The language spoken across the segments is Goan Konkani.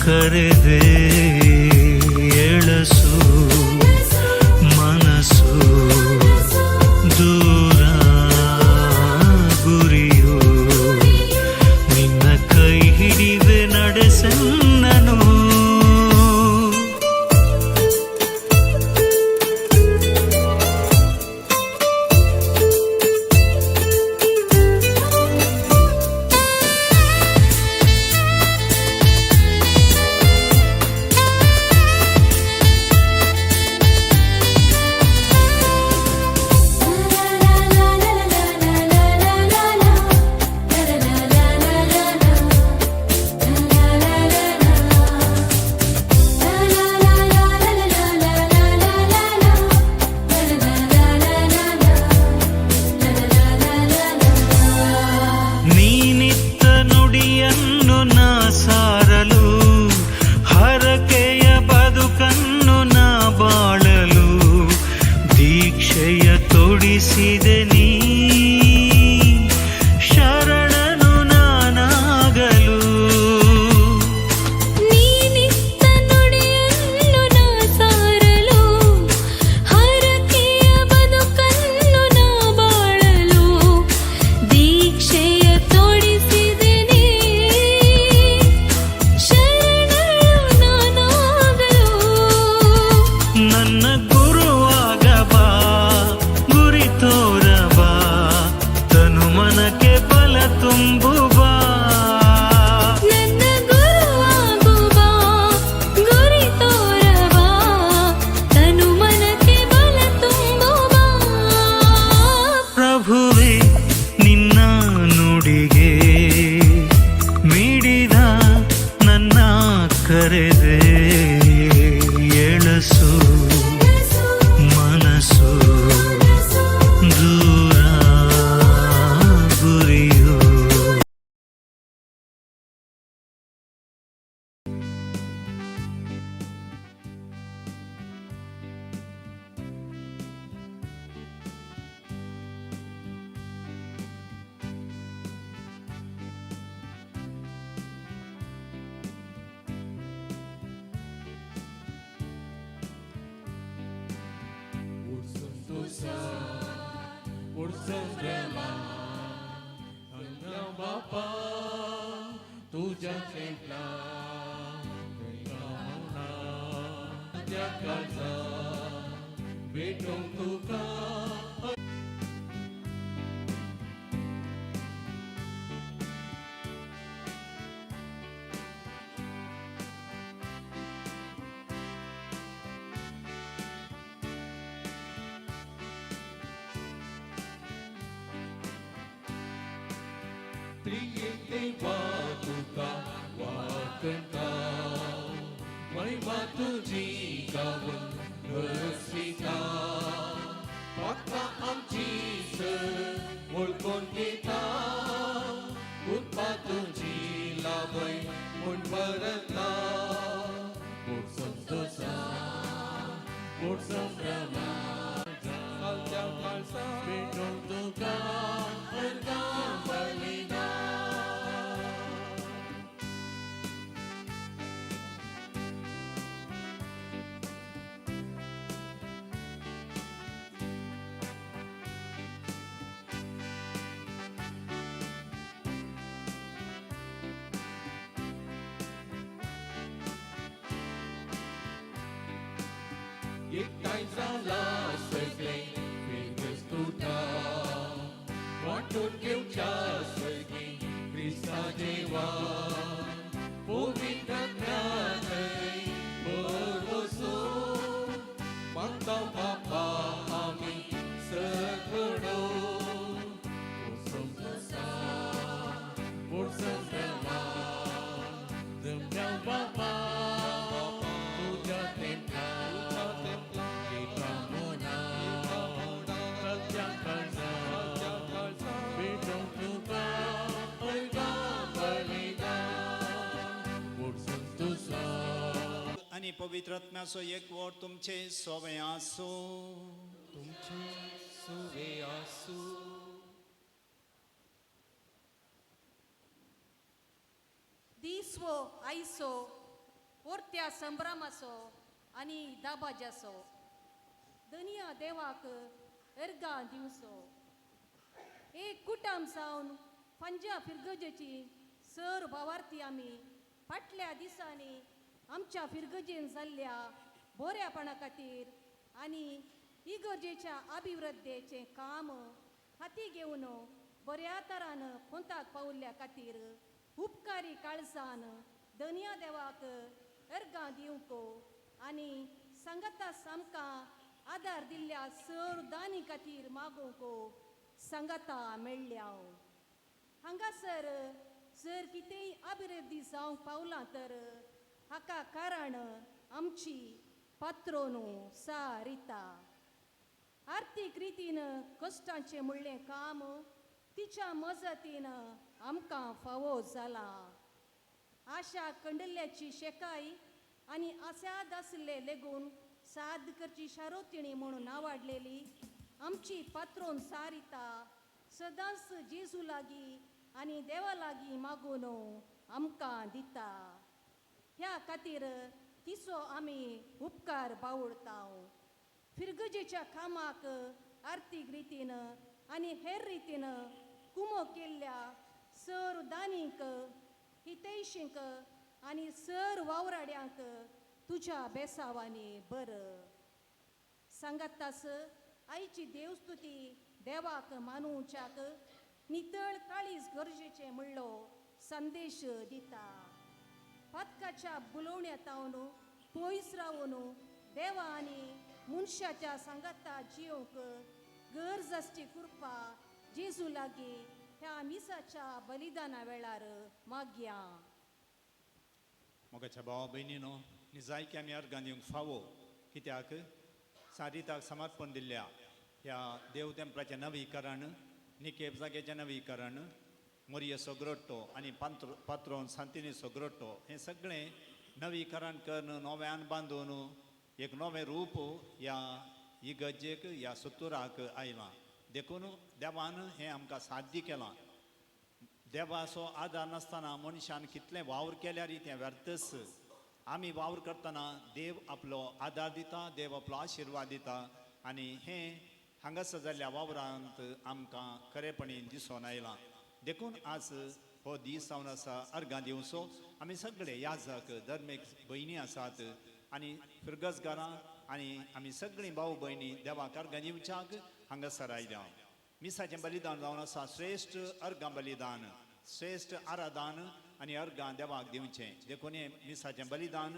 ಕರೆದೆ ಎಳಸು ಮನಸ್ಸು ದೂರ ಗುರಿಯು ನಿನ್ನ ಕೈ ಹಿಡಿವೆ ನಡೆಸನ್ನನು. ನೀನಿತ್ತ ನುಡಿಯನ್ನು ನಾ ಸಾರಲು, ಹರಕೆಯ ಬದುಕನ್ನು ನಾ ಬಾಳಲು ದೀಕ್ಷೆಯ ತೊಡಿಸಿದೆ ನೀ ಶರಣನು ನಾನಾಗಲು. ನೀನಿತ್ತ ನುಡಿಯನ್ನು ನಾ ಸಾರಲು, ಹರಕೆಯ ಬದುಕನ್ನು ನಾ ಬಾಳಲು ದೀಕ್ಷೆಯ ತೊಡಿಸಿದೆ ನೀ ಶರಣನು ನಾನಾಗಲು. ನನ್ನ ಗುರುವಾಗ ಬಾ, ಗುರಿ ತೋರ ಬಾ, ತನು ಮನಕ್ಕೆ ಬಲ ತುಂಬು ಬಾ. ನನ್ನ ಗುರುವಾಗು ಬಾ, ಗುರಿ ತೋರಬಾ, ತನು ಮನಕ್ಕೆ ಬಲ ತುಂಬು ಬಾ. ಪ್ರಭುವೆ, ನಿನ್ನ ನುಡಿಗೆ ಮಿಡಿದ ನನ್ನ ಕರೆದೆ ಎಳಸು ಮನಸ್ಸು ದೂರ ಗುರಿಯು. बापा, तुझ्या तेंपला त्या काळजा भेटूंक तुका. त्रियेक तुका वाकणता, महिमा तुझी गावन रसिता, पाकता आमची सर वळखून घेता, कृपा तुझी लाभय म्हूण बरता. मोड संतोषा, मोड संभ्रमा, कालच्या काळसा भेटूंक तुका अर्घां बलिदान. एकठांय जाला सगळे फिरस्तुटा, वांटून घेवच्या सर्गी क्रिस्ता देवा, पवित्र ज्ञानय भरवसून मागता बापा आमी सगळो. बापा, तुझ्या तेंपला घेता मोना, कालच्या काळजा भेटूंक तुका अर्घां बलिदान. मोड संतोषा. आनी पवित्र आत्म्याचो एकवट तुमचे सोवे आसूं. तुमचे सुवे आसूं. दीसवो आयसो. त्या संभ्रमाचो आनी दाबाज्याचो दनया देवाक अर्गां दिवचो. एक कुटुंब जावन फांज्या फिरगजेची सर भावार्थी आमी फाटल्या दिसांनी आमच्या फिरगजेन जाल्ल्या बऱ्यापणा खातीर आनी इगर्जेच्या अभिवृद्धेचें काम हाती घेवन बऱ्या तरान पोंताक पावल्ल्या खातीर उपकारी काळजान दनया देवाक अर्गां दिवंक आनी सांगाता आमकां आदार दिल्ल्या सर दानी खातीर मागूंक सांगाता मेळ्ळ्या. हांगासर जर कितेंय अभिवृद्धी जावंक पावलां तर हाका कारण आमची पात्रोनू सारिता. आर्थीक रितीन कश्टांचें म्हणलें काम तिच्या मजतीन आमकां फावो जालां. आशा कंडल्ल्याची शेकाय आनी आसाद आसले लेगून साद करची शारोतिणी म्हणून नावाडलेली आमची पात्रोन सारिता सदांच जेजू लागीं आनी देवा लागीं मागून आमकां दिता. ह्या खातीर तिचो आमी उपकार बावडता. फिरगजेच्या कामाक आर्थीक रितीन आनी हेर रितीन कुमो केल्ल्या सर दानीक हितैशींक आनी सर वावराड्यांक तुज्या बेसावांनी बरं. सांगातास आईची देवस्तुती देवाक मानूच्याक नितळ काळीज गरजेचें म्हणलो संदेश दिता. पातकाच्या बुलोवण्यात रावन पयस रावन देवा आनी मनशाच्या सांगाता जियोंक गरज आसची कृपा जेजू लागीं ह्या मिसाच्या बलिदाना वेळार मागया. मोगाच्या भावा भयणीनो, निजायकी आमी अर्गां दिवंक फावो, कित्याक सारिताक समर्पण दिल्ल्या ह्या देव तेंपलाचें नवीकरण, निकेप जाग्याचें नवीकरण, मोरयेचो ग्रोट्टो आनी पात्रोन सांतिनीचो ग्रोट्टो हें सगळें नवीकरण करून नव्यान बांदून एक नवें रूप ह्या इगर्जेक ह्या सुतुराक आयलां. देखून देवान हें आमकां साध्य केलां. देवाचो आदार नासतना मनशान कितलें वावर केल्यार तें व्यर्थच. आमी वावर करतना देव आपलो आदार दिता, देव आपलो आशिर्वाद दिता आनी हें हांगासर जाल्ल्या वावरांत आमकां खरेपणी दिसून आयलां. देखून आज हो दीस जावन आसा अर्गां दिवचो. आमी सगळे याजक धर्मीक भयणी आसात आनी फिरगजगारां आनी आमी सगळीं भाव भयणी देवाक अर्गां दिवच्याक हांगासर आयल्या. मिसाचें बलिदान जावन आसा श्रेश्ठ अर्गां बलिदान, श्रेश्ठ आरादान आनी अर्गां देवाक दिवचें. देखून हें मिसाचें बलिदान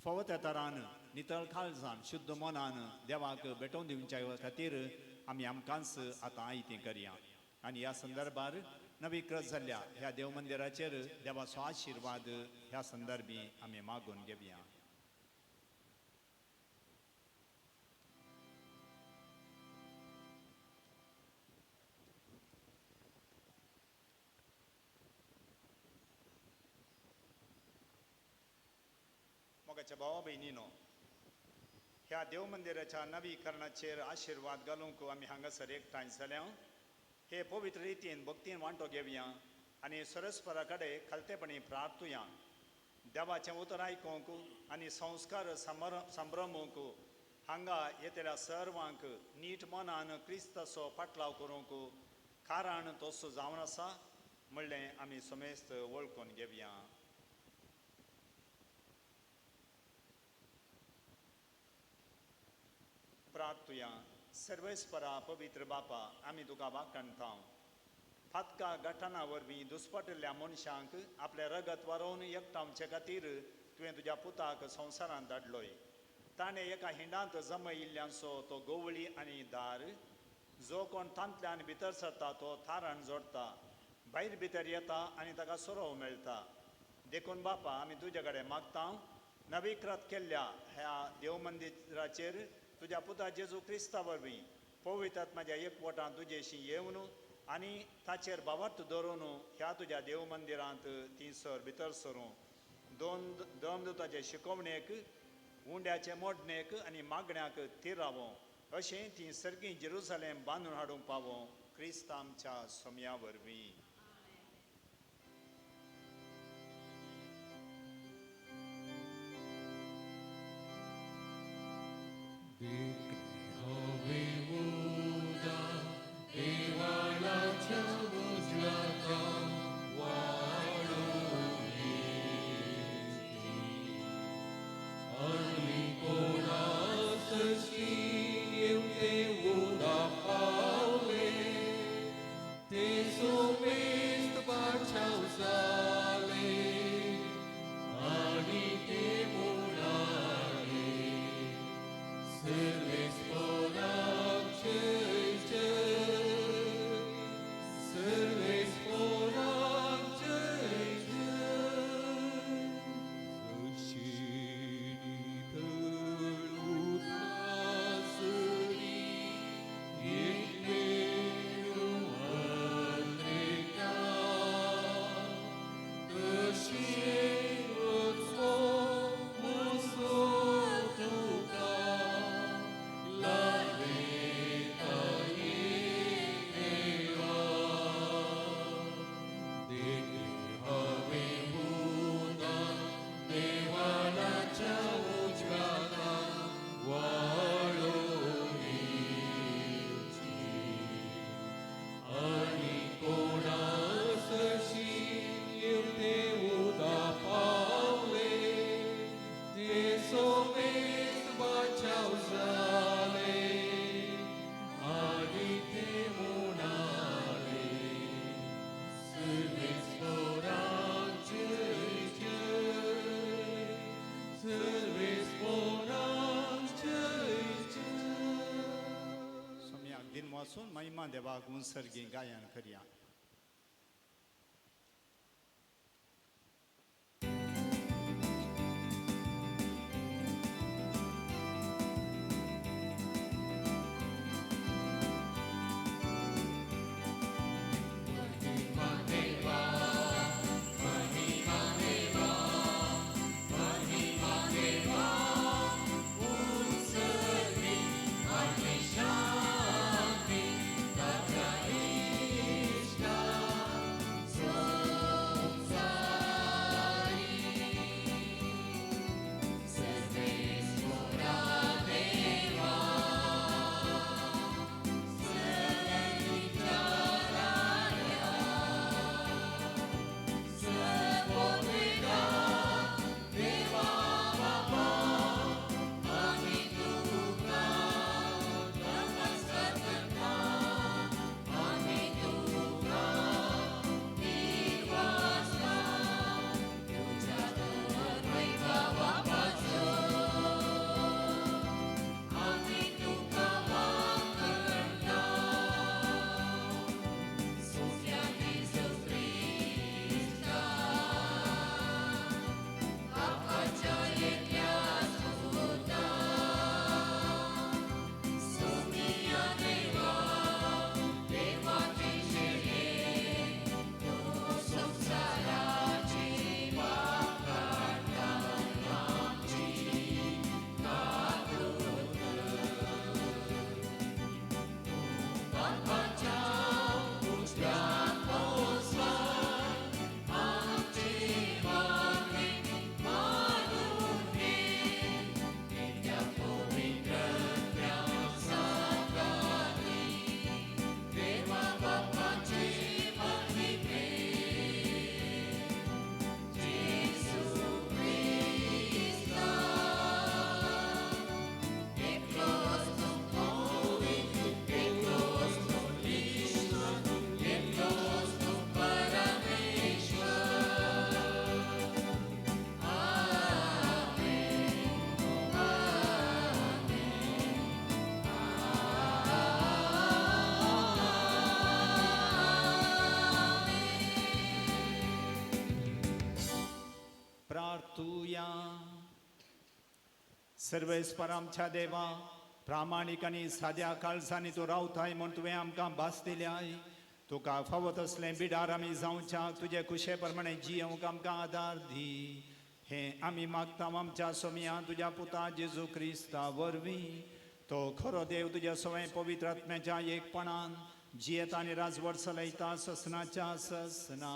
फावो त्या तरान नितळ काळजान शुद्ध मनान देवाक भेटोवन दिवच्या खातीर आमी आमकांच आतां आयतें करया. आनी ह्या संदर्भार नवीकृत जाल्ल्या ह्या देव मंदिराचेर देवाचो आशिर्वाद ह्या संदर्भी आमी मागून घेवया. मोगाच्या भावा भयणीनो, ह्या देव मंदिराच्या नवीकरणाचेर आशिर्वाद घालूंक आमी हांगासर एकठांय जाल्या. हे पवित्र रितीन भक्तीन वांटो घेवया आनी सरस्परा कडेन खालतेपणी प्रार्थुया. देवाचें उतर आयकूंक आनी संस्कार संभ्रमूंक हांगा येतल्या सर्वांक नीट मनान क्रिस्ताचो फाटलाव करूंक कारण तसो जावन आसा म्हणलें आमी समेस्त वळखून घेवया. प्रार्थुया. सर्वेस्परा पवित्र बापा, आमी तुका वाखणता. फातका गठाना वरवीं दुस्पटिल्ल्या मनशांक आपलें रगत वारोवन एकठांवचे खातीर तुवें तुज्या पुताक संवसारांत धाडलोय. ताणें एका हिंडांत जमयिल्ल्यांचो तो गवळी आनी दार, जो कोण तांतल्यान भितर सरता तो थारण जोडटा, भायर भितर येता आनी ताका सोरोव मेळटा. देखून बापा आमी तुजे कडेन मागता, नवीकृत केल्ल्या ह्या देवमंदिराचेर तुज्या पुता जेजू क्रिस्ता वरवीं पवित्र आत्म्याच्या एकवटान तुजेशी येवन आनी ताचेर भावार्थ दवरून ह्या तुज्या देव मंदिरांत ती सर भितर सरूं. दोन दमदुताचे शिकोवणेक, उंड्याचे मोडणेक आनी मागण्याक तिरावो, अशें ती सर्गी जेरुसलेम बांदून हाडूंक पावो, क्रिस्त आमच्या सोम्या वरवीं. सोम्याक दिन वाचून महिमा देवाक उंसर्गी गायन करया. सर्वेस्पर आमच्या देवा, प्रामाणीक आनी साद्या काळजांनी तूं रावताय म्हूण तुवें आमकां भास दिल्याय. तुका फावो तसलें बिडार आमी जावच्याक तुजे कुशे प्रमाणे जियोंक आमकां आदार दी. हें आमी मागता आमच्या सोमया तुज्या पुता जेजू क्रिस्ता वरवीं. तो खरो देव तुज्या सवंय पवित्र आत्म्याच्या एकपणान जियेता आनी राजवट चलयता ससनाच्या ससना.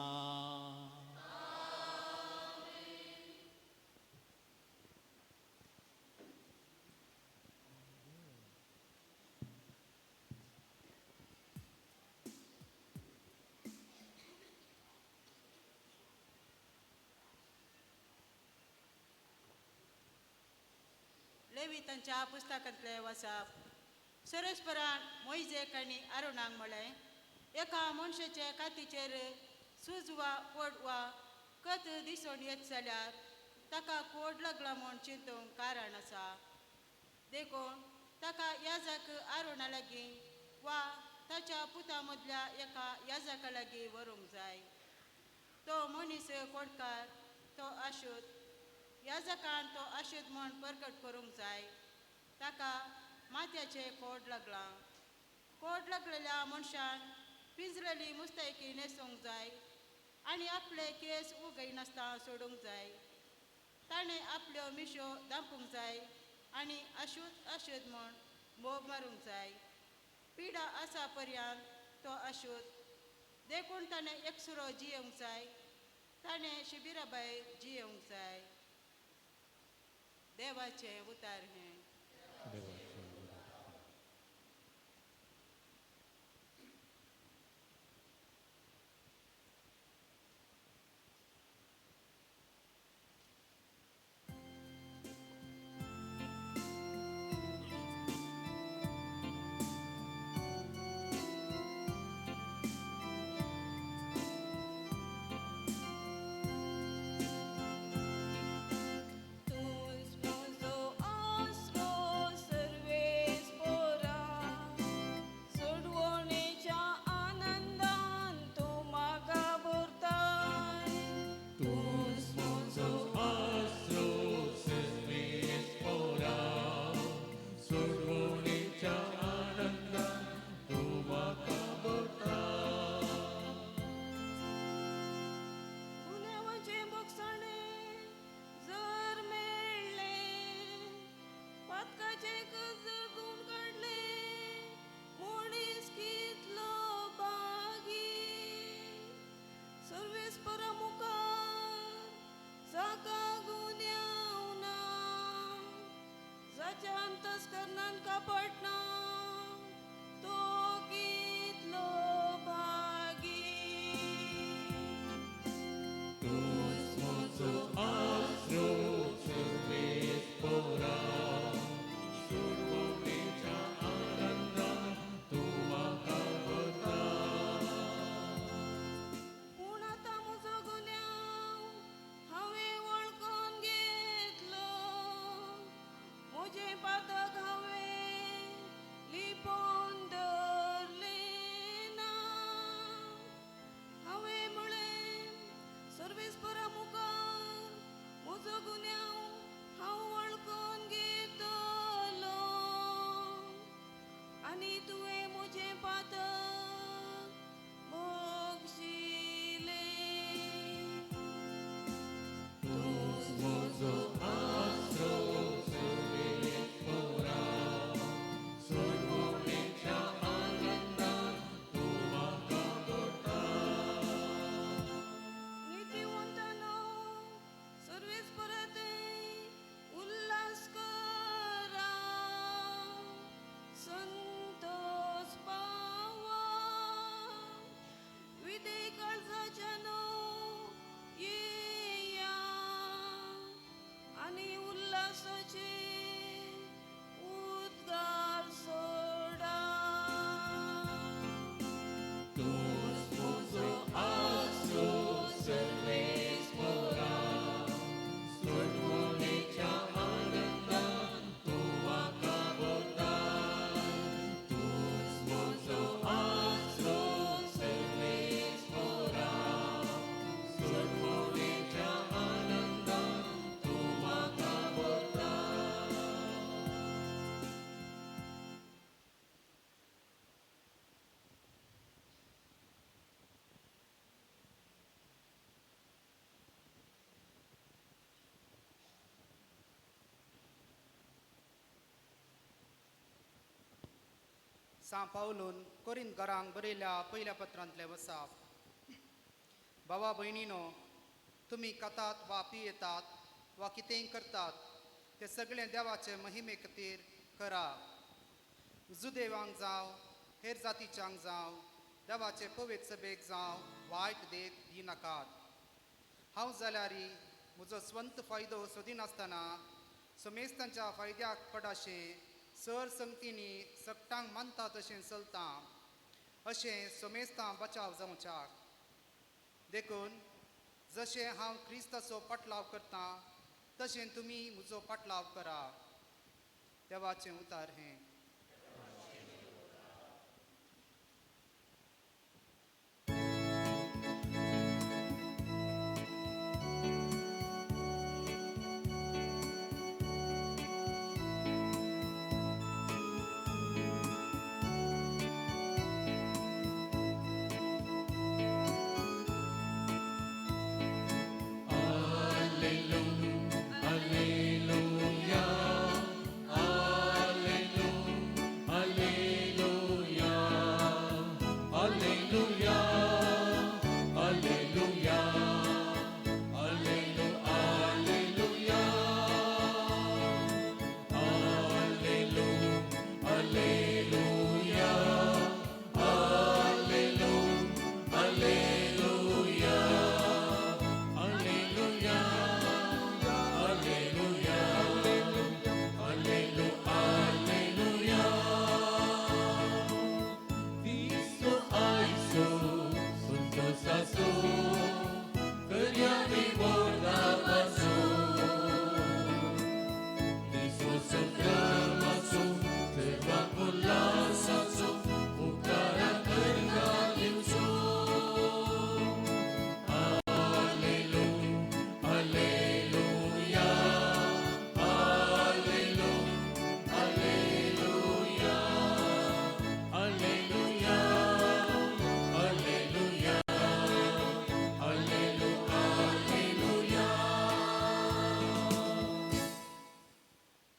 लेवितांच्या पुस्तकांतले वसप. सरस्परान मोयजेक आनी अरुणाक म्हळें, एका मनशाचे कातीचेर सूज वा कोड वा कत दिसून येत जाल्यार ताका कोड लागला म्हूण चिंतूंक कारण आसा. देखून ताका याजक आरुणा लागीं वा ताच्या पुता मदल्या एका याजका लागीं व्हरूंक जाय. तो मनीस कोडकार, तो अशुद्ध. याजकान तो अशुद्ध म्हूण परगट करूंक जाय. ताका माथ्याचें कोड लागलां. कोड लागलेल्या मनशान पिंजलेली मुस्तायकी न्हेसूंक जाय आनी आपले केंस उगयनासतना सोडूंक जाय. ताणें आपल्यो मिश्यो धांपूंक जाय आनी अशुद्ध अशुद्ध म्हूण बोब मारूंक जाय. पिडा आसा पर्यंत तो अशुद्ध, देखून ताणें एकसुरो जियेवंक जाय. ताणें शिबिरा भायर जियेवंक जाय. देवाचें उतार हें. तूंच म्हजो आसरो सर्वेस्पोरा, सोडवणेच्या आनंदान तूं म्हाका भरताय. तूंच म्हजो आसरो सर्वेस्पोरा, सोडवणेच्या आनंदान तूं म्हाका भरता. गुन्यांवाचें भोगसणें जर मेळ्ळें, पातकाचें कर्ज धुवन काडलें, मनीस कितलो भागी. सर्वेस्परा मुखार जाका गुन्यांव ना, जाच्या अंतस्करणान कपट ना, तो कितलो भागी. तूंच म्हजो आसरो सर्वेस्पोरा, सोडवणेच्या आनंदान तूं म्हाका भरता. पूण आतां म्हजो गुन्यांव हांवें वळखून घेतलो, म्हजें पातक हांवें लिपोवन दवरलें ना. हांवें म्हळें, सर्वेस्परा मुखार म्हजो गुन्यांव हांव वळखून घेतलो, आनी तुवें म्हजें पातक भोगशिलें. तूंच म्हजो आसरो सर्वेस्पोरा, सोडवणेच्या आनंदान तूं म्हाका भरता. नितीवंतानो, सर्वेस्परा थंय उल्हास करा, संतोस पावा. विधेय काळजाच्यानो येया आनी उल्हासाचे उद्गार सोडा. तूंच म्हजो आसरो सर्वेस्पोरा, सोडवणेच्या आनंदान तूं म्हाका भरता. तूंच म्हजो आसरो सर्वेस्पोरा, सोडवणेच्या आनंदान तूं म्हाका भरता. सां पावलून कोरिंत घरांक बरयल्या पयल्या पत्रांतले वसाप. भावा भयणीनो, तुमी खातात वा पियेतात वा कितेंय करतात तें सगळें देवाचे महिमे खातीर करा. जुदेवांक जावं हेर जातीच्यांक जावं देवाचे पवित्र सभेक जावं वायट देख दिनाकात. हांव जाल्यार म्हजो स्वंत फायदो सोदिनासतना समेस्तांच्या फायद्याक पडाशें सर संगतींनी सगटांक मानता तशें चलता अशें समेस्तां बचाव जावच्याक. देखून जशें हांव क्रिस्ताचो पाटलाव करतां तशें तुमी म्हजो पाटलाव करा. देवाचें उतार हें.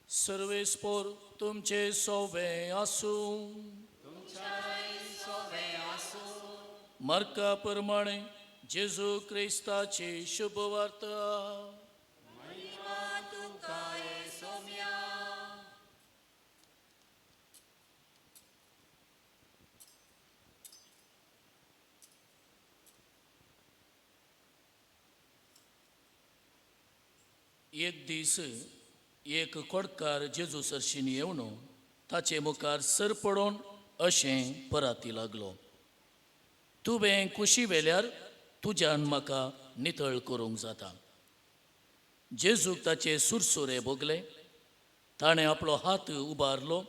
सर्वेस्पोर तुमचे सोवे आसूं. मार्का प्रमाणे जेजू क्रिस्ताची शुभवार्ता. एक दीस एक कोडकार जेजू सरशीन येवन ताचे मुखार सर पडोवन अशें पराती लागलो, तुवें कुशी वेल्यार तुज्यान म्हाका नितळ करूंक जाता. जेजूक ताचे सुरसुरे भोगले. ताणें आपलो हात उबारलो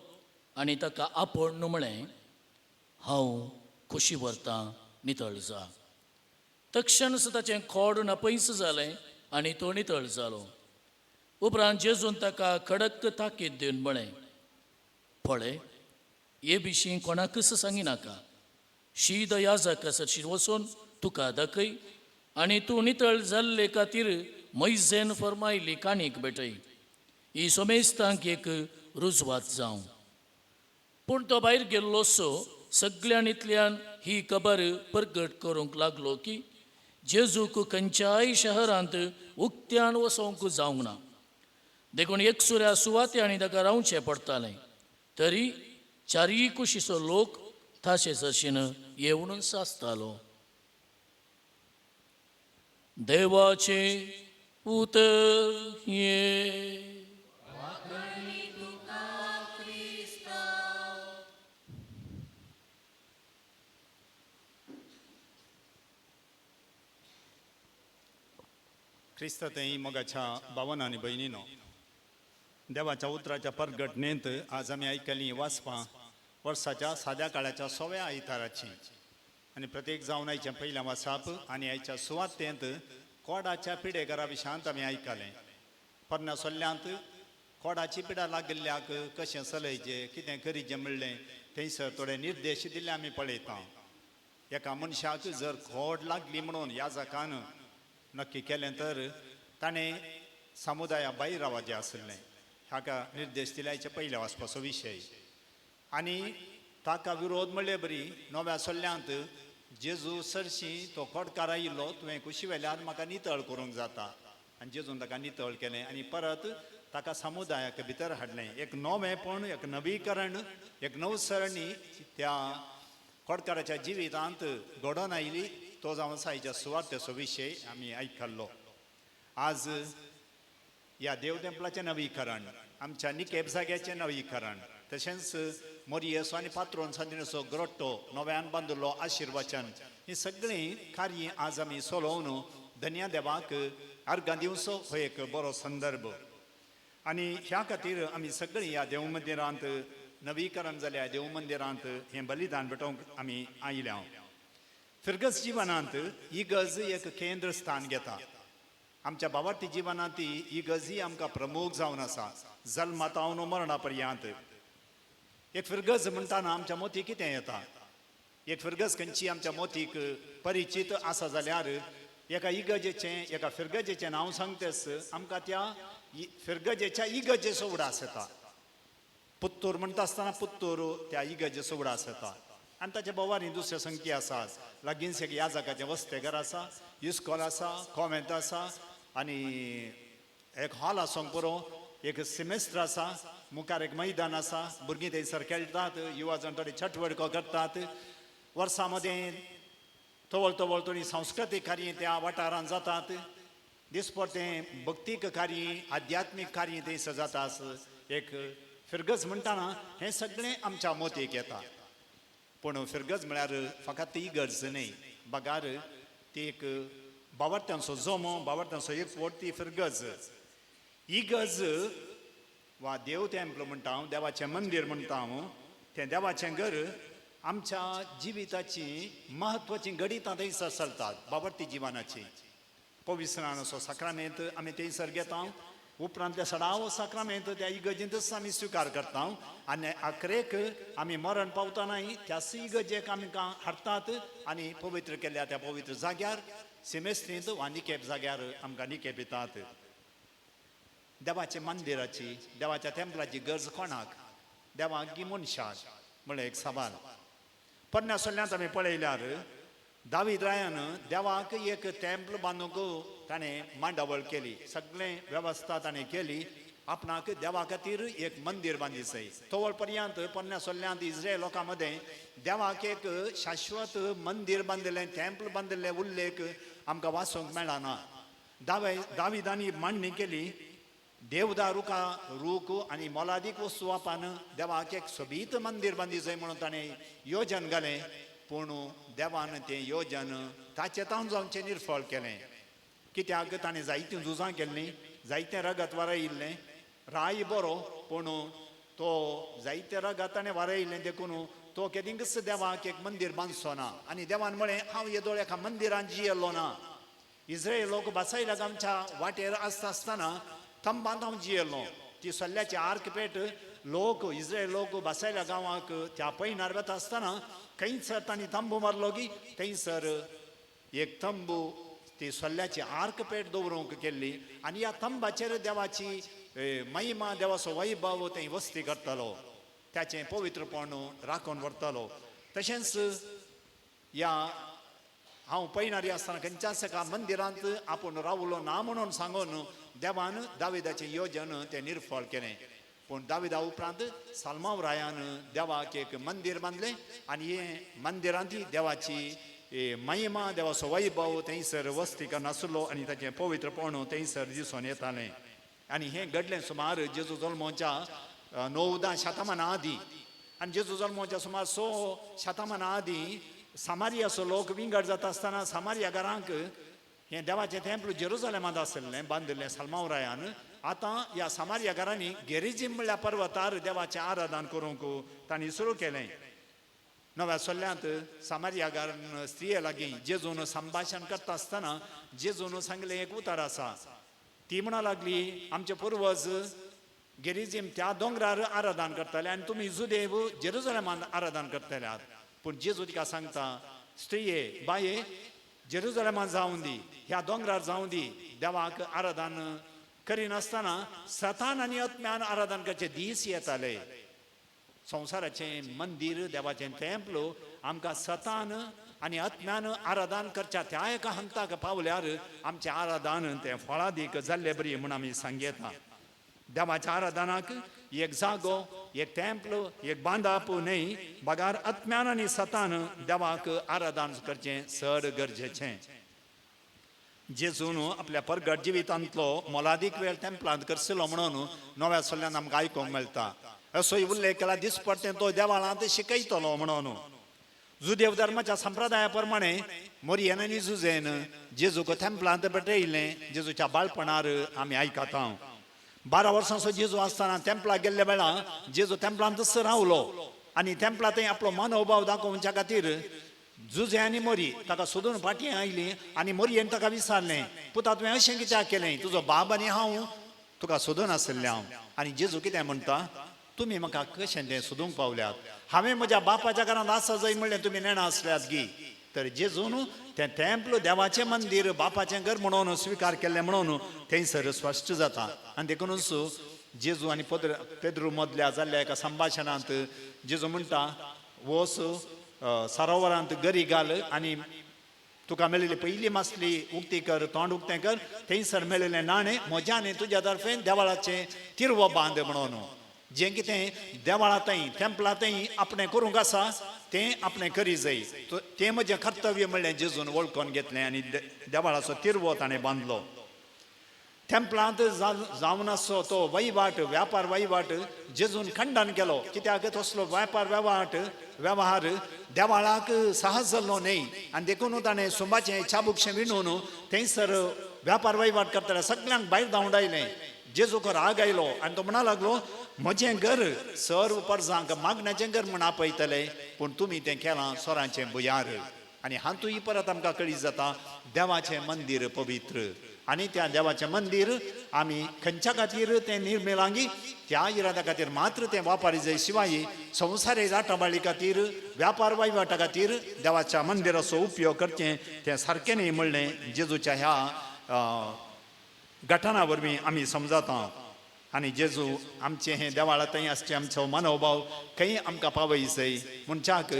आनी ताका आपोवन म्हळें, हांव कुशी व्हरतां, नितळ जा. तक्षणच ताचें खोड नापयस जालें आनी तो नितळ जालो. उपरांत जेजून ताका खडक ताकीद दिवन म्हळें, पळय, हे विशीं कोणाकच सांगिनाका. शीद याजका सरशी वचून तुका दाखय आनी तूं नितळ जाल्ले खातीर मैझेन फर्मायली काणीक भेटय. ही सोमेस्तांक एक रुजवात जावं. पूण तो भायर गेल्लो सो सगल्यान इतल्यान ही खबर परगट करूंक लागलो की जेजूक खंयच्याय शहरांत उक्त्यान वसोवंक जावंक ना. देखून एकसुऱ्या सुवाते आनी ताका रावचें पडटालें. तरी चारीय कुशीचो लोक ताचे सरशीन येवनूच आसतालो. देवाचें उतर हें. क्रिस्त थंय मोगाच्या भावान आनी भयणीनो, देवाच्या उतराच्या परगटणेंत आज आमी आयकलीं वाचपां वर्साच्या साद्या काळाच्या सोव्या आयताराची आनी प्रत्येक जावन आयचें पयलें वाचप आनी आयच्या सुवातेंत कोडाच्या पिडेघरा विशयांत आमी आयकलें. पोरण्या सोल्ल्यांत कोडाची पिडा लागिल्ल्याक कशें चलयचें, कितें करीचें म्हणलें थंयसर थोडे निर्देश दिल्ले आमी पळयता. एका मनशाक जर खोड लागली म्हणून ह्या जाकान नक्की केलें तर ताणें समुदाया भायर रावचें आशिल्लें. हाका निर्देश दिले आयच्या पयल्या वाचपाचो विशय. आनी ताका विरोध म्हणले बरी नव्या सल्ल्यांत जेजू सरशी तो खोडकार आयिल्लो, तुवें कुशी वेल्यार म्हाका नितळ करूंक जाता. आनी जेजून ताका नितळ केलें आनी परत ताका समुदायाक भितर हाडलें. एक नवेंपण, एक नवीकरण, एक नवसरणी त्या खोडकाराच्या जिवितांत घडोवन आयली. तो जावन आसा आयच्या सुवातेचो विशय आमी आयकल्लो. आज ह्या देव तेंपलाचें नवीकरण, आमच्या निकेप जाग्याचें नवीकरण, तशेंच मोरियसो आनी पात्रोन सांतिनेचो ग्रोट्टो नव्यान बांदिल्लो आशिर्वचन, ही सगळीं कार्य आज आमी सोलोवन धन्या देवाक अर्गां दिवचो हो एक बरो संदर्भ. आनी ह्या खातीर आमी सगळीं ह्या देव मंदिरांत नवीकरण जाल्या देव मंदिरांत हें बलिदान भेटोवंक आमी आयल्या. फिरगज जिवनांत इगर्ज एक केंद्र स्थान घेता. आमच्या बावार्थी जिवनांत इगर्ज ही आमकां प्रमुख जावन आसा, जल्मातावन मरणा पर्यंत. एक फिरगज म्हणटाना आमच्या मोती कितें येता? एक फिरगज खंयची आमच्या मोतीक परिचीत आसा जाल्यार एका इगर्जेचें, एका फिरगजेचें नांव सांगतेच आमकां त्या फिरगजेच्या इगर्जेचो उडास येता. पुत्तूर म्हणटा आसतना पुत्तूर त्या इगर्जेचो उडास येता. आनी ताच्या भोवारी दुसऱ्यो संख्या आसात. लागींच एक याजकाचें वस्तेघर आसा, इस्कोल आसा, कॉमेंत आसा, आनी एक हॉल आसूंक पुरो, एक सिमेस्त्र आसा, मुखार एक मैदान आसा, भुरगीं थंयसर खेळटात, युवा जाण थोडी छटवडको करतात. वर्सां मदें तवळ तवळ थोडी सांस्कृतीक कार्य त्या वाठारांत जातात. दिसपडतें भक्तीक कार्य, आध्यात्मीक कार्य थंयसर जाता. एक फिरगज म्हणटाना हें सगळें आमच्या मोतीक येता. पूण फिरगज म्हळ्यार फकत ती गरज न्हय, बगार ती एक बावर्त्यांचो जमो, बावर्त्यांचो एकवट ती फिरगज. इगर्ज वा देव तेंपल म्हणटा हांव, देवाचें मंदीर म्हणटा हांव, तें देवाचें घर आमच्या जिविताची म्हत्वाचीं घडितां थंयसर चलतात, बावर्ती जिवनाची. पवित्रांचो साक्रामेंत आमी थंयसर घेता, उपरांतले सडाव साक्रामेंत त्या इगर्जेंतच आमी स्विकार करता. आनी आखरेक आमी मरण पावतनाय त्याच इगर्जेक आमकां हाडटात आनी पवित्र केल्या त्या पवित्र जाग्यार सिमेस्त्रींत वा निकेप जाग्यार आमकां निकेप दितात. देवाच्या मंदिराची, देवाच्या तेंपलाची गरज कोणाक? देवाक गी मनशाक म्हळ्यार एक सवाल. पोरण्या सल्ल्यांत आमी पळयल्यार दावीद रायान देवाक एक तेंपल बांदूंक ताणें मांडावळ केली, सगळें वेवस्था ताणें केली, आपणाक देवा खातीर एक मंदीर बांदिसय. तवळ पर्यंत पोरण्या सल्ल्यांत इस्रायल लोकां मदें देवाक एक शाश्वत मंदीर बांदिल्लें, तेंपल बांदिल्लें उल्लेख आमकां वाचूंक मेळना. दाविदांनी मांडणी केली, देवदार रुखा रूख आनी मोलादीक वस्तू वापरून देवाक एक सोबीत मंदीर बांदिसय म्हणून ताणें योजन घालें. पूण देवान तें योजन ताचें तावन जावचें निर्फळ केलें. कित्याक ताणें जायतीं झुजां केल्लीं, जायतें रगत वारयिल्लें. राय बरो, पूण तो जायतें रगत ताणें वारयिल्लें देखून तो केदींकच देवाक एक मंदीर बांदचो ना. आनी देवान म्हळें, हांव येदोळ एका मंदिरान जियेल्लो ना. इस्रायल लोक बासायला गांवच्या वाटेर आसता आसतना तंबांत हांव जियेल्लो. ती सल्ल्याची आर्क पेट लोक इस्रायल लोक बासायला गांवाक त्या पैनार वता आसतना खंयसर तांणी तंबू मारलो की थंयसर एक तंबू ती सल्ल्याची आर्क पेट दवरूंक केल्ली. आनी ह्या तंबाचेर देवाची महिमा, देवाचो वैभव थंय वस्ती करतालो, ताचें पवित्रपण राखून व्हरतालो. तशेंच ह्या हांव पयणारी आसतना खंयच्याच एका मंदिरांत आपूण रावलो ना म्हणून सांगून देवान दाविदाचें योजन तें निर्फळ केलें. पूण दाविदा उपरांत साल्माव रायान देवाक एक मंदीर बांदलें आनी हे मंदिरांत देवाची महिमा, देवाचो वैभव थंयसर वस्ती नासलो आनी ताचें पवित्रपण थंयसर दिसून येतालें. आनी हें घडलें सुमार जेजू जल्मोच्या 9-10 शतमानां आदीं. आनी जेजू जल्मोच्या सुमार 6 शतमानां आदीं सामारियाचो लोक विंगड जाता आसतना सामारिया घरांक हें देवाचें तेंपल जेरुजलेमांत आशिल्लें बांदिल्लें साल्माव रायान. आतां ह्या सामारिया घरांनी गेरिजीम म्हणल्या पर्वतार देवाचें आराधन करूंक तांणी सुरू केलें. नव्या सल्ल्यांत सामारिया घर स्त्रिये लागीं जेजून संभाशण करता आसतना जेजून सांगलें एक उतर आसा. ती म्हणा लागली, आमचे पुर्वज गेरिजीम त्या दोंगरार आराधन करताले आनी तुमी जुदेव जेरुजलेमांत आराधन करतले आहात. पूण जेजू तिका सांगता, स्त्रिये बाये, जेरुजलेमांत जावं दी, ह्या दोंगरार जावं दी, देवाक आराधन करिनासतना सतान आनी आत्म्यान आराधन करचे दीस येताले. संवसाराचें मंदीर, देवाचें तेंपल आमकां सतान आनी आत्म्यान आराधन करच्या त्या एका हंताक पावल्यार आमचें आराधन तें फळादीक जाल्ले बरी म्हूण आमी सांगता. देवाच्या आराधनाक एक जागो, एक तेंपल, एक बांदाप न्हय, बगार आत्म्यान आनी सतान देवाक आराधन करचें चड गरजेचें. जेजून आपल्या परगट जिवितांतलो मोलादीक वेळ तेंपलांत करसिलो म्हणून नव्या सल्ल्यान आमकां आयकूंक मेळटा. असोय उल्लेख केला दिसपडटें तो देवाळांत शिकयतलो म्हणून. जुदेव धर्माच्या संप्रदाया प्रमाणे मोरयेन आनी जुजेन जेजूक तेंपलांत भेटयलें. जेजूच्या बाळपणार आमी आयकता. 12 वर्सांचो जेजू आसतना तेंपलाक गेल्ल्या वेळा जेजू तेंपलांतच रावलो आनी तेंपला थंय आपलो मानवभाव दाखोवच्या खातीर जुजे आनी मोरी ताका सोदून फाटीं आयली आनी मोरयेन ताका विचारलें, पुता तुवें अशें कित्याक केलें? तुजो बाब आनी हांव तुका सोदून आशिल्लें हांव. आनी जेजू कितें म्हणटा, तुमी म्हाका कशें तें सोदूंक पावल्यात? हांवें म्हज्या बापाच्या घरांत आसा जाय म्हणलें तुमी नेणा आसल्यात गी. तर जेजून तें तेंपल देवाचें मंदीर बापाचें घर म्हणून स्विकार केल्लें म्हणून थंयसर स्पश्ट जाता. आनी देखूनच जेजू आनी पेद्रू मदल्या जाल्ल्या एका संभाशणांत जेजू म्हणटा, वोस सरोवरांत गरी घाल आनी तुका मेळिल्ली पयली मासली उक्ती कर, तोंड उक्तें कर, थंयसर मेळिल्लें नाणें म्हज्या आनी तुज्या तर्फेन देवाळाचें तिरवो बांद म्हणून. जें कितें देवाळा थंय तेंपला थंय आपणें करूंक आसा तें आपणें करी जाय, तें म्हजें कर्तव्य म्हणलें जेजून वळखून घेतलें आनी देवाळाचो तिरवो ताणें बांदलो. तेंपलांत जावन आसचो तो वहिवाट, व्यापार वहिवाट जेजून खंडन केलो. कित्याक तसलो व्यापार वेव्हार देवाळाक सहज जाल्लो न्हय आनी देखून ताणें सुंबाचें चाबुकशें विणून थंयसर व्यापार वहिवाट करतल्या सगल्यांक भायर धांवडायलें. जेजूक राग आयलो आनी तो म्हणा लागलो, म्हजें घर सर्व परजांक मागण्याचें घर म्हूण आपयतले, पूण तुमी तें केलां सोरांचें भुयार. आनी हातूंय परत आमकां कळीत जाता देवाचें मंदीर पवित्र आनी त्या देवाचें मंदीर आमी खंयच्या खातीर तें निर्मिलांगी त्या इरादा खातीर मात्र तें वापारी जाय शिवाय संवसारी जाटाबाळी खातीर व्यापार वहिवाटा खातीर देवाच्या मंदिराचो उपयोग करचें तें सारकें न्ही म्हणलें जेजूच्या ह्या गठना वरवीं आमी समजता. आनी जेजू आमचें हें देवाळा थंय आसचें आमचो मनोभाव खंय आमकां पावयसय म्हणच्याक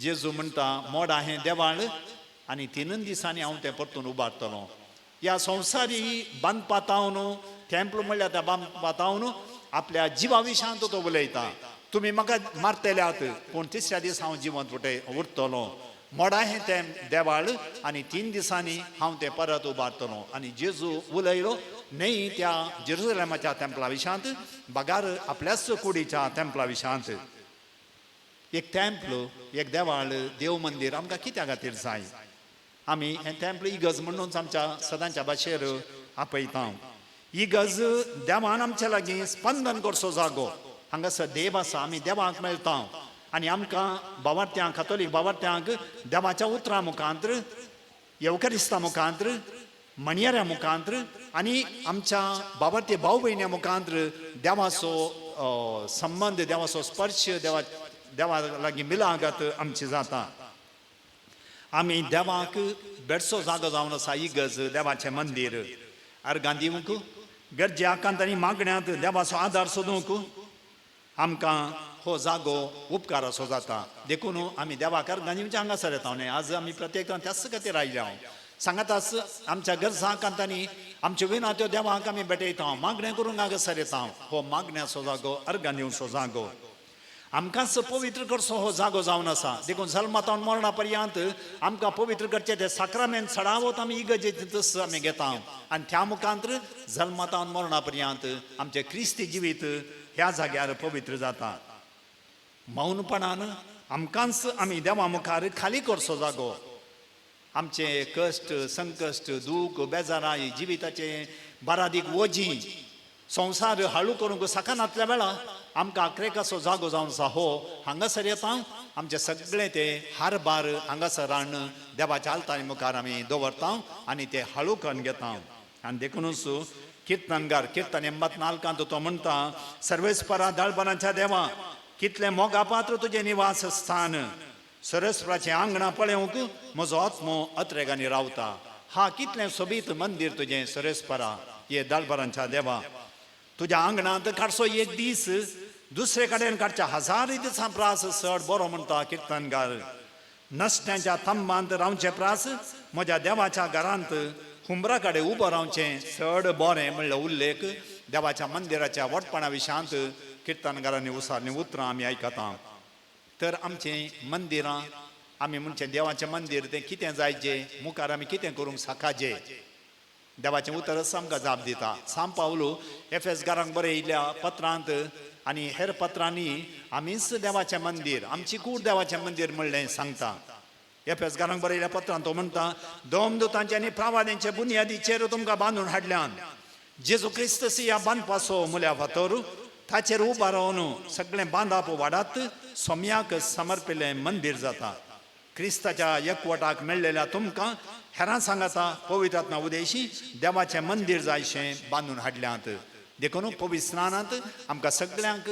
जेजू म्हणटा, मोडा हें देवाळ आनी 3 दिसांनी हांव तें परतून उबारतलो. ह्या संवसारी बांदपातावन तेंपल म्हणल्यार त्या बांदपातावन आपल्या जिवा विशांत तो उलयता, तुमी म्हाका मारतल्यात पूण तिसऱ्या दीस हांव जिवंत उरतलो. मोडा हें तें देवाळ आनी 3 दिसांनी हांव तें परत उबारतलो. आनी जेजू उलयलो न्हय त्या जेरुजलेमाच्या तेंपला विशांत बगार आपल्याच कुडीच्या तेंपला विशांत. एक तेंपल, एक देवाळ, देव मंदीर आमकां कित्या खातीर जाय? आमी हें तेंपल इगर्ज म्हणूनच आमच्या सदांच्या भाशेर आपयता. इगर्ज देवान आमच्या लागीं स्पंदन करचो जागो. हांगासर देव आसा, आमी देवाक मेळटा आनी आमकां बावार्थ्यांक, कातोलीक बावार्थ्यांक देवाच्या उतरां मुखांत्र, येवकारिस्ता मुखांत्र, मणयऱ्या मुखांत्र आनी आमच्या बाबार्थी भाव भयण्या मुखांत्र देवाचो संबंद, देवाचो स्पर्श, देवा लागीं मिलागत आमची जाता. आमी देवाक बेडसो जागो जावन आसा इगर्ज, देवाचें मंदीर. अर्गां दिवंक, गरजे आकांत आनी मागण्यांत देवाचो आदार सोदूंक आमकां हो जागो उपकाराचो जाता. देखून आमी देवाक अर्गां दिवचें हांगासर येता न्हय. आज आमी प्रत्येकान त्याच खातीर आयल्या. हांव सांगाताच आमच्या गरजां आकांतांनी आमच्यो विनात्यो देवाक आमी भेटयता, मागणें करूंक हांगासर येता. हो मागण्याचो जागो, अर्गां दिवचो जागो, आमकांच पवित्र करचो हो जागो जावन आसा. देखून जल्मातावन मरणा पर्यंत आमकां पवित्र करचें तें साक्रामेंत चडावत आमी इगर्जेंतच आमी घेता आनी त्या मुखांत जल्मातावन मरणा पर्यंत आमचें क्रिस्ती जिवीत ह्या जाग्यार पवित्र जाता. मौनपणान आमकांच आमी देवा मुखार खाली करचो जागो. आमचे कश्ट, संकश्ट, दूख, बेजाराय, जिविताचे बारादीक वजीं, संवसार हाळू करूंक सकानातल्या वेळा आमकां आक्रेकाचो जागो जावन आसा. हो हांगासर येता आमचे सगळे ते हारबार हांगासर हाडून देवाच्या आल्तारी मुखार आमी दवरता आनी ते हाळू करून घेता. आनी देखूनच किर्तनगार किर्तन 84 तो म्हणटा, सर्वेस्परा दाळबनाच्या देवा, कितलें मोगापात्र तुजें निवास स्थान, सरस्वराचें आंगणां पळोवंक म्हजो आत्मो अत्रेगांनी रावता. हा कितलें सोबीत मंदीर तुजें सरस्परा, हे दाळबरांच्या देवा. तुज्या आंगणांत काडचो एक दीस दुसरे कडेन काडच्या हजारी दिसां प्रास चड बरो म्हणटा किर्तनगार. नसट्यांच्या तंबांत रावचें प्रास म्हज्या देवाच्या घरांत हुंबरा कडेन उबो रावचें चड बरें म्हणलो उल्लेख देवाच्या मंदिराच्या वटपणा विशांत किर्तनगारांनी उसारलीं उतरां आमी आयकता. तर आमचें मंदिरां आमी म्हणचें देवाचें मंदीर तें कितें जायचें, मुखार आमी कितें करूंक साकाजे. देवाचें उतरच आमकां जाप दिता. सांत पावलू एफेसकारांक बरयल्ल्या पत्रांत आनी हेर पत्रांनी आमीच देवाचें मंदीर, आमची कूड देवाचें मंदीर म्हणलें सांगता. एफेसकारांक बरयल्ल्या पत्रांत तो म्हणटा, दोमदूतांचे आनी प्रावाद्यांचे बुन्यादीचेर तुमकां बांदून हाडल्यान. जेजू क्रिस्त ह्या बांदपाचो मुल्या फातोर, ताचेर उबा रावन सगळें बांदाप वाडात सोम्याक समर्पिल्लें मंदीर जाता. क्रिस्ताच्या एकवटाक मेळ्ळेल्या तुमकां हेरां सांगाता पवित्र आत्मा उदेशी देवाचें मंदीर जायशें बांदून हाडल्यात. देखून पवित्र स्नानांत आमकां सगळ्यांक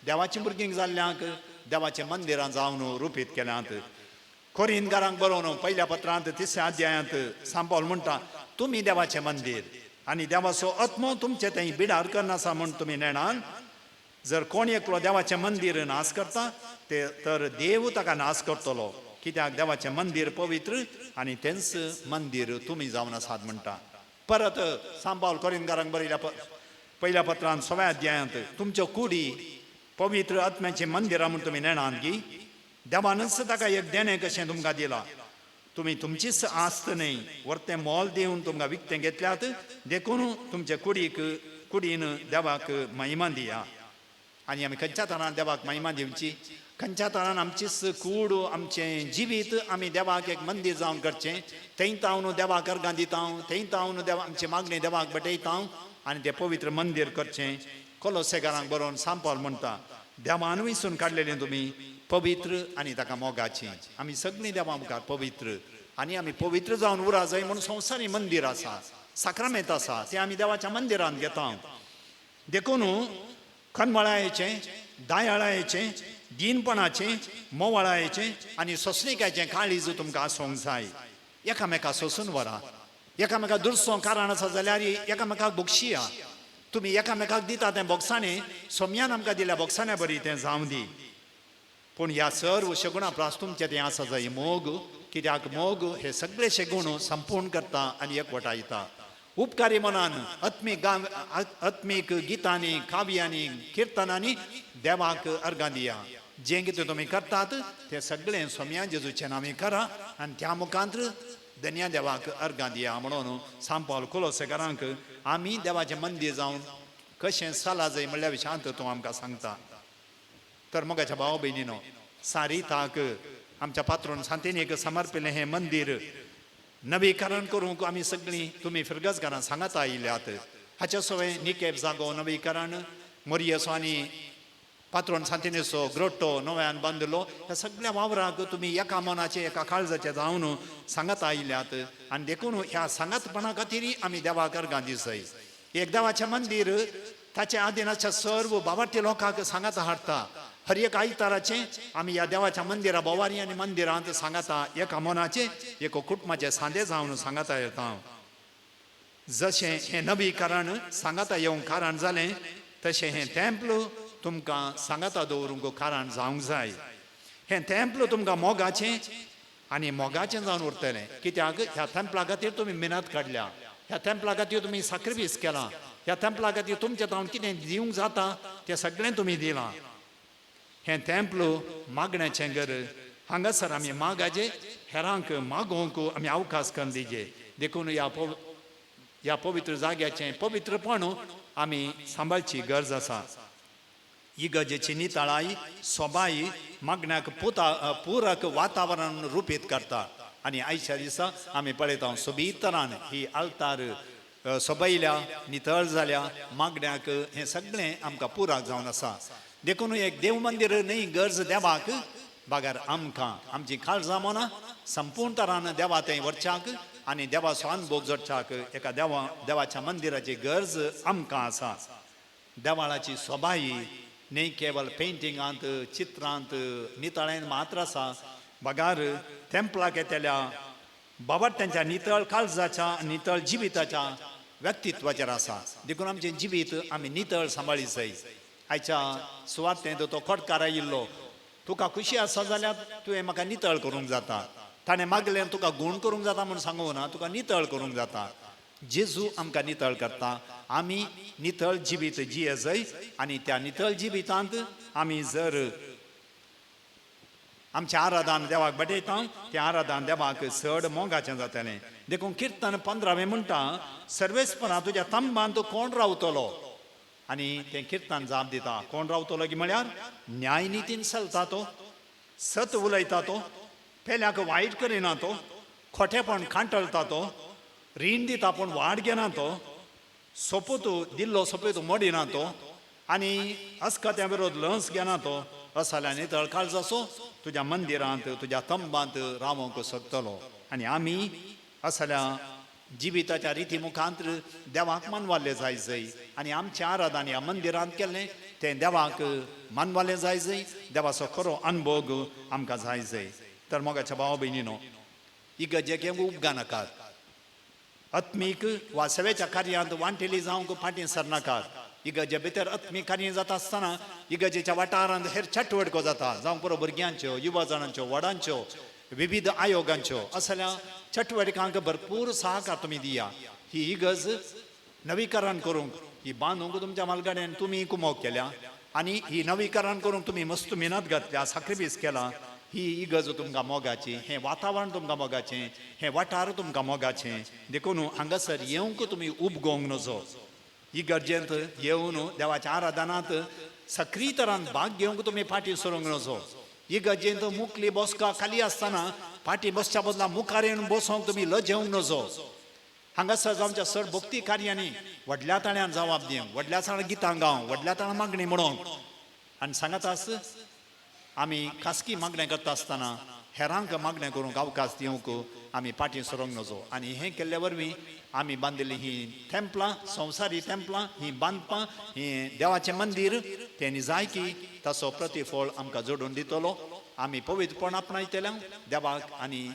देवाचीं भुरगीं जाल्ल्यांक देवाचें मंदिरां जावन रुपीत केल्यांत. कोरिंदकारांक बरोवन पयल्या पत्रांत तिसऱ्या अध्यायांत सांत पावल म्हणटा, तुमी देवाचें मंदीर आनी देवाचो आत्मो तुमचे थंय बिडार करनासा म्हूण तुमी नेणान. जर कोण एकलो देवाचें मंदीर नाश करता ते तर देव ताका नाश करतलो, कित्याक देवाचें मंदीर पवित्र आनी तेंच मंदीर तुमी जावन आसात म्हणटा. परत सांत पावल कोरिंदकारांक बरयल्या पयल्या पत्रांत सव्या अध्यायांत, तुमच्यो कुडी पवित्र आत्म्याचीं मंदिरां म्हूण तुमी नेणात की देवानच ताका एक देणें कशें तुमकां दिलां. तुमी तुमचीच आस्त न्हय, वर्तें मोल दिवन तुमकां विकतें घेतल्यात, देखून तुमचे कुडीक कुडीन देवाक महिमा दिया. आनी आमी खंयच्या तरान देवाक महिमा दिवची, खंयच्या तरान आमचीच कूड आमचें जिवीत आमी देवाक एक मंदीर जावन करचें, थंय तावन देवाक अर्गां दिता, थंय तावन देवा आमची मागणी देवाक भेटयता आनी तें पवित्र मंदीर करचें. कोलोसेकारांक बरोवन सांत पावल म्हणटा, देवान विसून काडलेलें तुमी पवित्र आनी ताका मोगाची. आमी सगळीं देवा मुखार पवित्र आनी आमी पवित्र जावन उरा जाय म्हूण संवसारी मंदीर आसा, साक्रामेंत आसा, तें आमी देवाच्या मंदिरांत घेता. देखून खनमळायेचें, दायाळायेचें, दीनपणाचें, मोवाळायेचें आनी सोंसणिकायेचें काळीज तुमकां आसूंक जाय. एकामेका सोंसून व्हरा, एकामेका दुरसो कारण आसा जाल्यार एकामेकाक बोगशिया. तुमी एकामेकाक दिता तें बोगसाणें सोम्यान आमकां दिल्या बोगसाण्या बरी तें जावं दी. पूण ह्या सर्व शगुणा प्रास तुमचें तें आसा जाय मोग, कित्याक मोग हे सगळे शेगुण संपूर्ण करता आनी एकवटायता. उपकारी मनान आत्मीक आत्मीक गितांनी, काव्यांनी, किर्तनांनी देवाक अर्गां दिया. जें कितें तुमी करतात तें सगळें सोम्या जेजूचें नांवी करा आनी त्या मुखांत धन्या देवाक अर्गां दिया. म्हणून सांत पावल कोलोसेकारांक आमी देवाचें मंदीर जावन कशें चला जाय म्हणल्या विशयांत तूं आमकां सांगता. तर मोगाच्या भाव भयणीनो, सारिताक आमच्या पात्रोन सांतिनीक समर्पिल्लें हें मंदीर नवीकरण करूंक आमी सगळीं तुमी फिरगजकारां सांगाता आयिल्ल्यात. हाच्या सवें निकेप जागो नवीकरण, मोरयेचो आनी पात्रोन सांतिनेचो ग्रोटो नव्यान बांदिल्लो, ह्या सगळ्या वावराक तुमी एका मनाचे एका काळजाचे जावन सांगाता आयिल्ल्यात. आनी देखून ह्या सांगातपणा खातीर आमी देवाक अर्गां दिसय. एक देवाचें मंदीर ताचे आदिनाच्या सर्व बाबाटी लोकांक सांगाता हाडटा. हर एक आयताराचें आमी ह्या देवाच्या मंदिरा बोवारी आनी मंदिरांत सांगाता एका मनाचें एका कुटुंबाचे सांदे जावन सांगाता येता. जशें हें नवीकरण सांगाता येवंक कारण जालें तशें हें तेंपल तुमकां सांगाता दवरूंक कारण जावंक जाय. हें तेंपल तुमकां मोगाचें आनी मोगाचें जावन उरतलें, कित्याक ह्या तेंपला खातीर तुमी मेहनत काडल्या, ह्या तेंपला खातीर तुमी साक्रिफीस केलां, ह्या तेंपला खातीर तुमच्या तावन कितें दिवंक जाता तें सगळें तुमी दिलां. हें तेंपल मागण्याचें घर, हांगासर आमी मागाचे हेरांक मागोवंक आमी अवकाश करून दिजे. देखून ह्या पवित्र जाग्याचें पवित्रपण आमी सांबाळची गरज आसा. इगर्जेची नितळाय सोबाय मागण्याक पुरक वातावरण रुपीत करता. आनी आयच्या दिसा आमी पळयता सोबीत तरान ही आल्तार सोबयल्या, नितळ जाल्या, मागण्याक हें सगळें आमकां पुराक जावन आसा. देखून एक देव मंदीर न्हय गरज देवाक, बागार आमकां आमची काळजां मनां संपूर्ण तरान देवा थंय व्हरच्याक आनी देवाचो अनुभव जोडच्याक एका देवाच्या मंदिराची गरज आमकां आसा. देवाळाची सोबाय न्हय केवल पेंटिंगांत, चित्रांत, नितळेन मात्र आसा, बगार तेंपलाक येतल्या बाबा नितळ काळजाच्या नितळ जिविताच्या व्यक्तित्वाचेर आसा. देखून आमचें जिवीत आमी नितळ सांबाळी जाय. आयच्या सुवातेंत तो खोटकार आयिल्लो, तुका खुशी आसा जाल्यार तुवें म्हाका नितळ करूंक जाता. ताणें मागलें तुका गूण करूंक जाता म्हूण सांगूं ना, तुका नितळ करूंक जाता. जेजू आमकां नितळ करता. आमी नितळ जिवीत जिये जाय आनी त्या नितळ जिवितांत आमी जर आमचें आराधन देवाक भेटयता, तें आराधन देवाक चड मोगाचें जातलें. देखून किर्तन 15वें म्हणटा, सर्वेस्परा तुज्या तंबांत कोण रावतलो? आनी तें किर्तन जाप दिता, कोण रावतलो की म्हळ्यार न्यायनितीन चलता तो, सत उलयता तो, पेल्याक वायट करिना तो, खोटेपण कांटळटा तो, रीण दिता पूण वाड घेना तो, सोपूत दिल्लो सोपूत मोडिना तो, आनी अस्कत्या विरोध लंस घेना तो, असल्या नितळ काळजाचो तुज्या मंदिरांत तुज्या तंबांत रावंक शकतलो. आनी आमी असल्या जिविताच्या रिती मुखांत देवाक मानवाले जाय जय, आनी आमचें आराधन ह्या मंदिरांत केल्लें तें देवाक मानवालें जाय जय, देवाचो खरो अनभोग आमकां जाय जय. तर मोगाच्या भावा भयणीनो, इगर्जेक उपगानाकात, आत्मीक वा सेवेच्या कार्यांत वांटेली जावंक फाटीं सरनाकात. इगर्जे भितर आत्मीक कार्य जाता आसतना इगर्जेच्या वाठारांत हेर चटवटको जाता, जावं पुरो भुरग्यांच्यो, युवा जाणांच्यो, व्हडांच्यो, विविध आयोगांच्यो, असल्या चटवटकांक भरपूर सहकार तुमी दिया. ही इगर्ज नवीकरण करूंक, ही बांदूंक तुमच्या मालगाड्यान तुमी कुमोक केल्या, आनी ही नवीकरण करूंक तुमी मस्त मेहनत घातल्या, साक्रिफीस केला. ही इगर्ज तुमकां मोगाची, हें वातावरण तुमकां मोगाचें, हें वाठार तुमकां मोगाचें. देखून हांगासर येवंक तुमी उबगोवंक नजो. इगर्जेंत येवन देवाच्या आराधनांत सक्रीय तरान भाग घेवंक तुमी फाटीं सरूंक नजो. इगर्जेंत मुकली बसका खाली आसतना फाटीं बसच्या बदला मुखार येवन बसोंक तुमी लजेवंक नजो. हांगासर आमच्या सर भक्ती कार्यांनी व्हडल्या ताळ्यान जवाब दिवंक, व्हडल्या ताळ्यान गितां गावंक, व्हडल्या ताळ्यान मागणी म्हणोंक, आनी सांगत आस आमी खासगी मागणें करता आसतना हेरांक मागणें करूंक अवकाश दिवंक आमी फाटीं सरूंक नजो. आनी हें केल्ले वरवीं आमी बांदिल्लीं हीं तेंपलां, संवसारी तेंपलां, हीं बांदपां, हीं देवाचें मंदीर, तेणी जाय की ताचो प्रतिफळ आमकां जोडून दितलो. आमी पवित्रपण आपणायतले देवाक आनी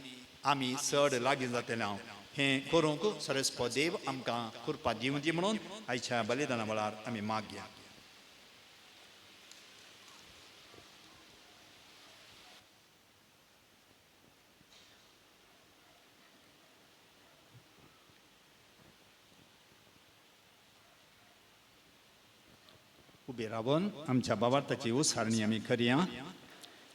आमी चड लागीं जातले. हांव हें करूंक सरस्पत देव आमकां कृपा दिवची म्हणून आयच्या बलिदाना वेळार आमी मागया. उबे रावन आमच्या बाबार्थाची उसारणी आमी करया.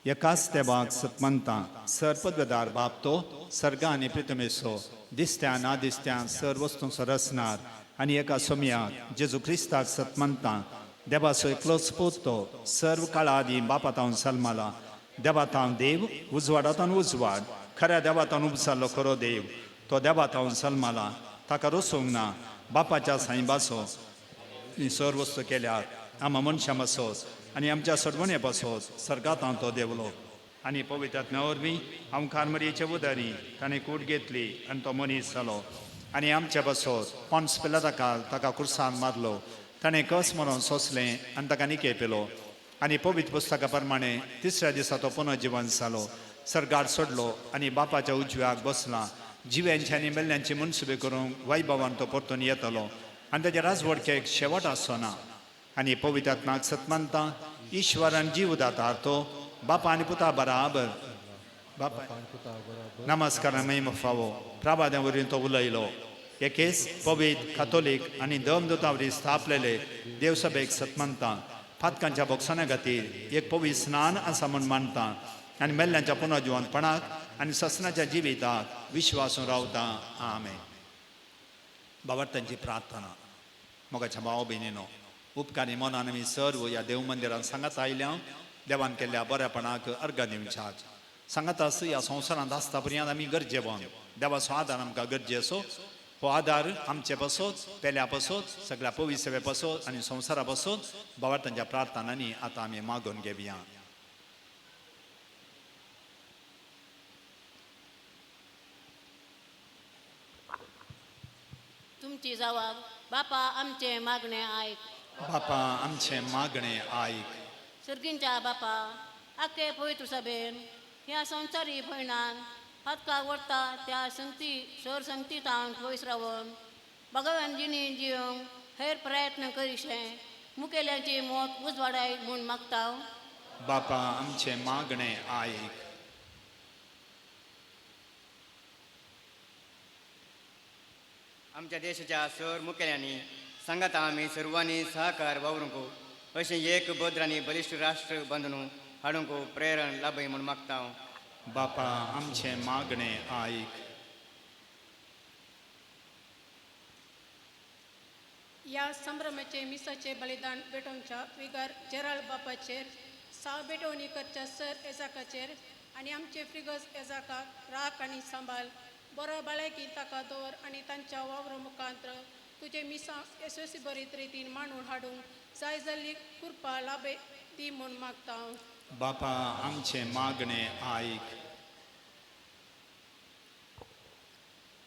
एकाच देवाक सतमंता सर पदवेदार बाप तो सर्गा आनी प्रितमेसो दिसत्या ना दिसत्या सर वस्तूंचो रचणार, आनी एका सोमयाक जेजू क्रिस्ताक सतमंता देवाचो एकलोच पूत तो सर्व काळा आदीं बापातावन सल्माला, देवातावन देव, उजवाडातावन उजवाड, खऱ्या देवातावन उपसारलो खरो देव, तो देवातावन सल्माला, ताका रसूंक ना, बापाच्या साईबाचो सर वस्तू केल्यार आमा मनशां पासत आनी आमच्या सडवणे पासत सर्गांत तो देवलो, आनी पवित्र वरवीं आमखार मरयेचे उदारी ताणें कूट घेतली आनी तो मनीस जालो, आनी आमच्या पासत पोन्स पिलाताकाल ताका कुर्सान मारलो, ताणें कस मरोन सोंसलें आनी ताका निके पेलो, आनी पवित्र पुस्तका प्रमाणे तिसऱ्या दिसा तो पुनर्जिवन जालो, सर्गार सोडलो आनी बापाच्या उजव्याक बसला, जिव्यांची आनी मेल्ल्यांची मनसुबे करूंक वैभवान तो परतून येतलो, आनी ताच्या राजवडकेक शेवट आसचो ना. आनी पवित्र आत्म्याक सतमानता ईश्वरान जीव दाता तो बापा आनी पुता बराबर बापा नमस्कार महिमा फावो प्राभाद्या वरवीं तो उलयलो. एकेच पवित्र कातोलीक आनी दमदुता वरवीं स्थापलेले देवसभेक सतमानता पातकांच्या बोगसाण्या खातीर एक पवित्र स्नान आसा म्हूण मानता, आनी मेल्ल्यांच्या पुनर्जिवनपणाक आनी ससनाच्या जिविताक विश्वासून रावता. आमेन. बाबा तांची प्रार्थना. मोगाच्या भाव भयणीनो, उपकारी मनान आमी सर्व ह्या देव मंदिरान सांगात आयल्या देवान केल्ल्या बऱ्यापणाक अर्घ दिवच्याक सांगात आस. ह्या संवसारांत आसता पर्यंत आमी गरजेवन देवाचो आदार आमकां गरजेचो, हो आदार आमचे पासत, पेल्या पासत, सगळ्या पवित्र सेवे पासत आनी संवसारा पासत बाबा तांच्या प्रार्थनांनी आतां आमी मागून घेवया. तुमची जवाब बापा आमचे मागणे आयक, बापा आमचे मागणे आयक. सर्गींच्या बापा आखे पवित्र सभेन ह्या संवसारी पयणान हातकाक व्हरता त्या संगती सर संगतीतावन पयस रावन भगवान जिणी जिवंक हेर प्रयत्न करिशें मुखेल्यांची मत उजवाडाय म्हूण मागता. बापा आमचे मागणे आयक. आमच्या देशाच्या सर मुखेल्यांनी सांगाता आमी सर्वांनी सहकार वावरूंक अशें एक भद्र आनी बलिश्ट राष्ट्र बांदून हाडूंक प्रेरण लाभय म्हूण मागता. बापा आमचें मागणें आयक. ह्या संभ्रमाचे मिसाचे बलिदान भेटोवच्या विगार जेराल बापाचेर, साव भेटवणी करच्या सर एजाकाचेर आनी आमचे फ्रिगस एजाकाक राख आनी सांबाळ, बरो भलायकी ताका दवर आनी तांच्या वावर मुखांत्र तुजे मिसां येसस्वी बरीत रितीन मांडून हाडूंक जाय जाल्ली कृपा लाभे दी म्हूण मागता. बापा आमचें मागणें आयक.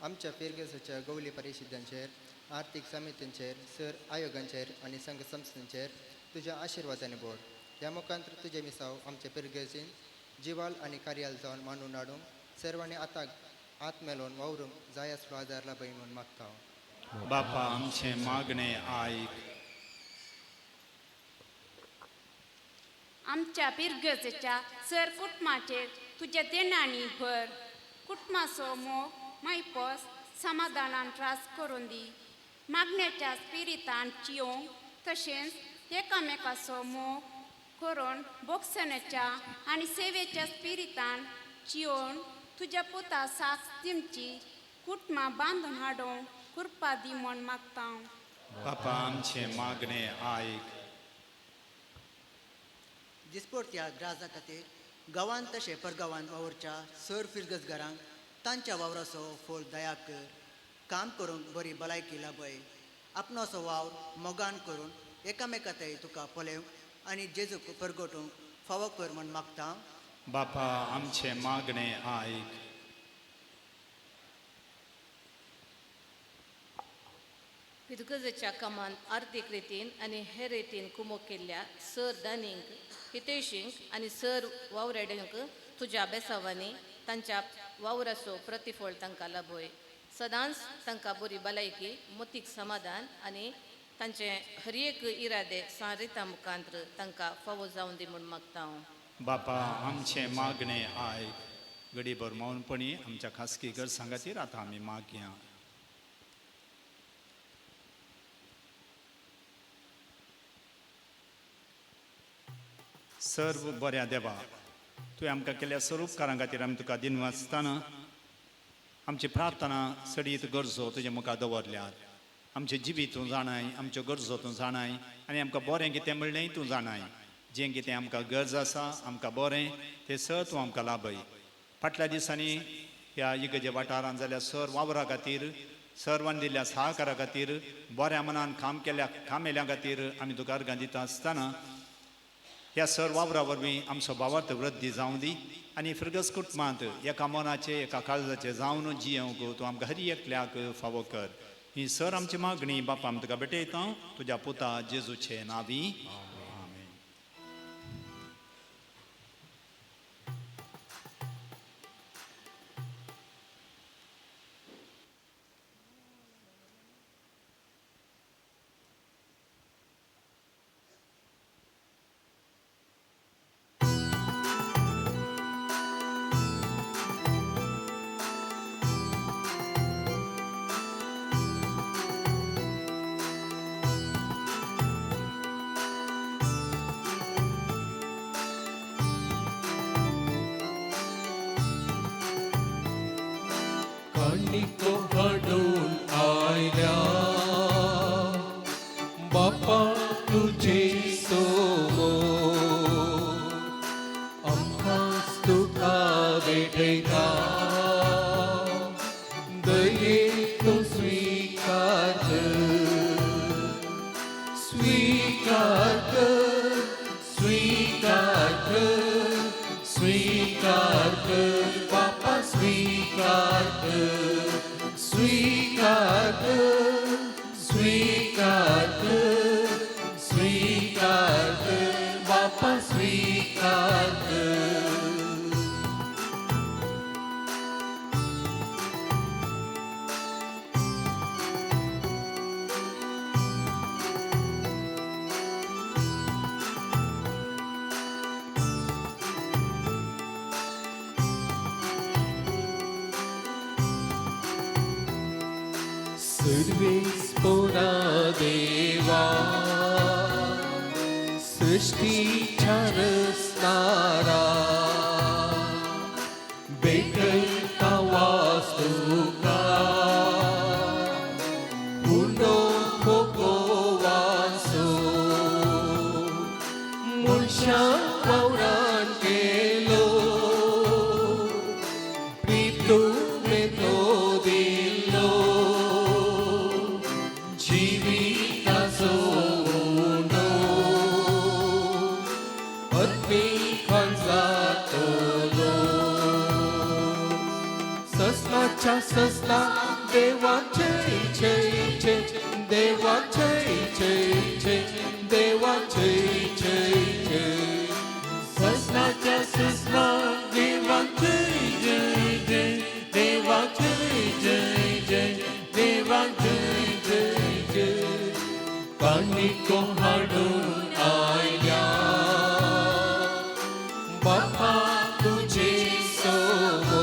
आमच्या फिरगसाच्या गवली परिशदांचेर, आर्थीक समितींचेर, सर आयोगांचेर आनी संघ संस्थांचेर तुज्या आशिर्वादांनी भर. ह्या मुखांत्र तुजें मिसाव आमच्या पिरगर्जीन जिवाल आनी कार्याल जावन मांडून हाडूंक सर्वांनी आतां आत मेलोवन वावरूंक जाय आसलो आदार लाभय म्हूण मागता. बापा आमचें मागणें आयक. आमच्या पिरगर्जेच्या सर कुटुंबाचेर तुज्या देणांनी भर. कुटुंबाचो मोग मायपोस समाधानान त्रास करून दी. मागण्याच्या स्पिरितान चियोंक तशेंच एकामेकाचो मोग करून बोगसण्याच्या आनी सेवेच्या स्पिरितान चियोन तुज्या पुता साक्ष दिवची कुटुंबां बांदून हाडूंक कृपा दी म्हूण मागता. बापा आमचें मागणें आयक. दिसपोर्त्या ग्राजा खातीर गांवांत तशें परगांवांत वावुरच्या सर फिरगजगारांक तांच्या वावराचो फोल दया कर. काम करूंक बरी भलायकी लाभय. आपणाचो वावर मोगान करून एकामेकांतय तुका पळोवंक आनी जेजूक परगटूंक फावो कर म्हूण मागता. बापा आमचें मागणें आयक. फिरगजेच्या कामांत आर्थीक रितीन आनी हेर रितीन कुमोक केल्ल्या सर दानींक, हितेशींक आनी सर वावराड्यांक तुज्या बेसावांनी तांच्या वावराचो प्रतिफळ तांकां लाभय. सदांच तांकां बरी भलायकी, मतीक समाधान आनी तांचे हर एक इरादे सारिता मुखांत्र तांकां फावो जावन दी म्हूण मागता हांव. बापा आमचें मागणें आयक. गडीभर मौनपणी आमच्या खासगी गरजां खातीर आतां आमी मागया. सर्व बऱ्या देवा, तुवें आमकां केल्ल्या स्वरूपकारां खातीर आमी तुका दिनवासतना आमची प्रार्थना सडीत गरजो तुजे मुखार दवरल्यात. आमचें जिवीत तूं जाणाय, आमच्यो गरजो तूं जाणाय आनी आमकां बरें कितें म्हणलेंय तूं जाणाय. जें कितें आमकां गरज आसा, आमकां बरें तें सर तूं आमकां लाभय. फाटल्या दिसांनी ह्या इगर्जे वाठारांत जाल्यार सर वावरा खातीर, सर्वान दिल्ल्या सहकारा खातीर, बऱ्या मनान काम केल्या कामेल्या खातीर आमी तुका अर्गां दिता आसतना ह्या सर वावरा वरवीं आमचो भावार्थ वृद्धी जावं दी आनी फिरगज कुटुंबांत एका मनाचे एका काळजाचे जावन जियेवंक तूं आमकां हर एकल्याक फावो कर. ही सर आमची मागणी बापा आमी तुका भेटयता तुज्या पुता जेजूचे नांवी. आमेन. काणिको हाडून आयल्या बापा तुजे सोमो, आमकांच तुका भेटयता दये तूं स्विकार कर, स्विकार कर, स्विकार कर, स्विकार कर बापा स्विकार कर, स्विकार कर, स्विकार कर, स्विकार कर बापा स्विकार कर. सर्वेस पोरा देवा, सृष्टीच्या रसणारा भेटयता वास्तुका उंडो फोकोवासो मनशा वावरान केलो प्रीतू मेतो दिलो जिविताचो उंडो आत्मिकान जातलो ससनाच्या ससना देवा जय जय जय देवा जय जय जय देवा जय जय जय ससनाच्या ससना देवा जय जय जय देवा जय जय जय देवा जय जय जय काणिको हाडून आयल्या बापा तुजे सोबो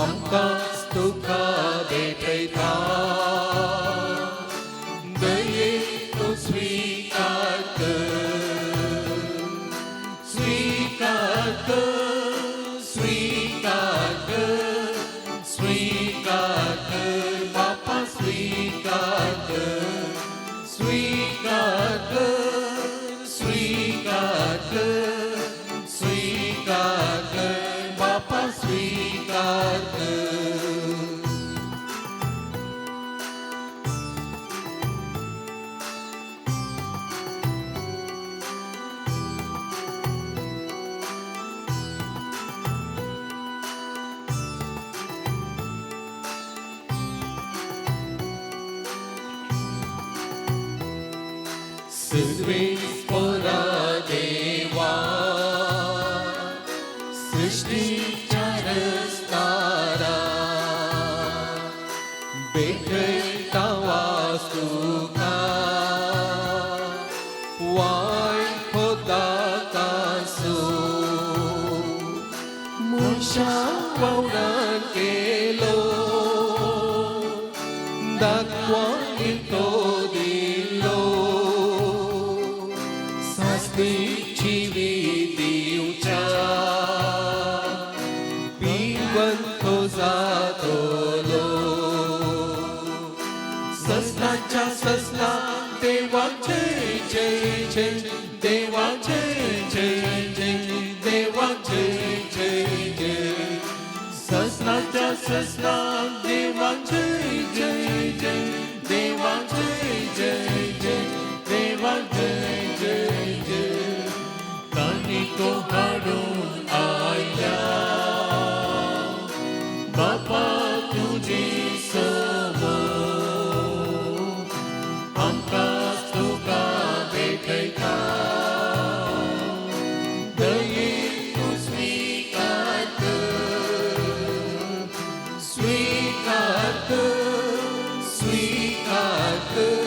आमकां तुका भेटयता दये तूं स्विकार कर स्विकार कर स्विकार कर स्विकार कर बापा स्विकार कर स्विकार कर स्विकार कर स्विकार कर बापा स्विकार कर. सर्वेस्परा देवा सृष्टीच्या रसणारा भेटयता वास्तुका वाय खोदाकासो मनशा वावरान केलो दाखवानी तो दिलो सासणी जिवीत दिवच्या पिवन तो जातलो ससनाच्या ससना देवा जय जय जय देवा जय जय जय देवा जय जय जय ससनाच्या ससना देवा जय जय जय देवा जय जय जय देवा जय जय जय काणिको हाडून आयल्या बापा तुजे सोबो आमकां तुका भेटयता दये तूं स्विकार कर स्विकार कर स्विकार कर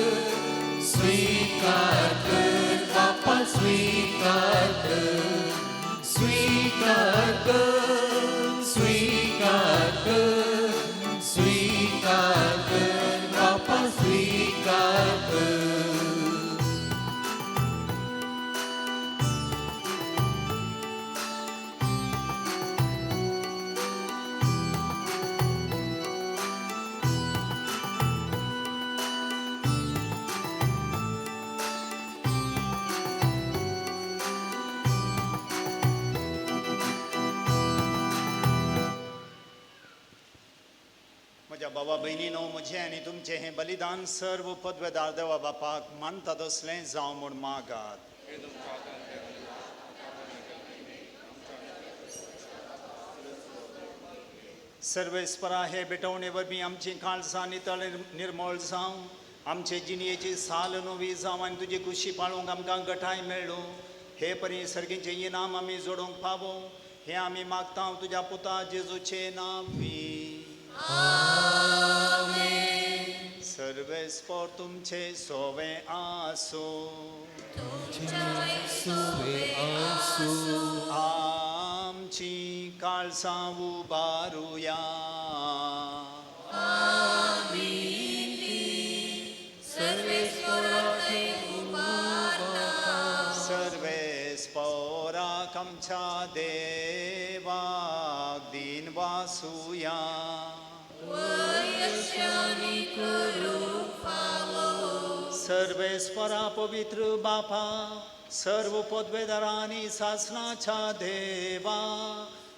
स्विकार कर बापा स्विकार कर स्विकार कर स्विकार कर स्विकार कर बापा स्विकार कर. म्हज्या बाबा भयणीनो म्हजें आनी तुमचें हें बलिदान सर्व पदवेदार देवा बापाक मानता तसलें जावं म्हूण मागात. सर्वेस्परा हे भेटवणे वरवीं आमची काळजां नितळ निर्मळ जावं, आमचे जिणयेची साल नवी जावं आनी तुजी कुशी पाळूंक आमकां गठाय मेळूं. हे परी सर्गीचें इनाम आमी जोडूंक पावो हें आमी मागता तुज्या पुता जेजूचे नांवी. सर्वेस्पर तुमचे सोवे आसो आमची काळसां उबारुया. आमच्या देवाक दिन वासुया. सर्वेस्परा पवित्र बापा, सर्व पदवेदारांनी सासनाच्या देवा,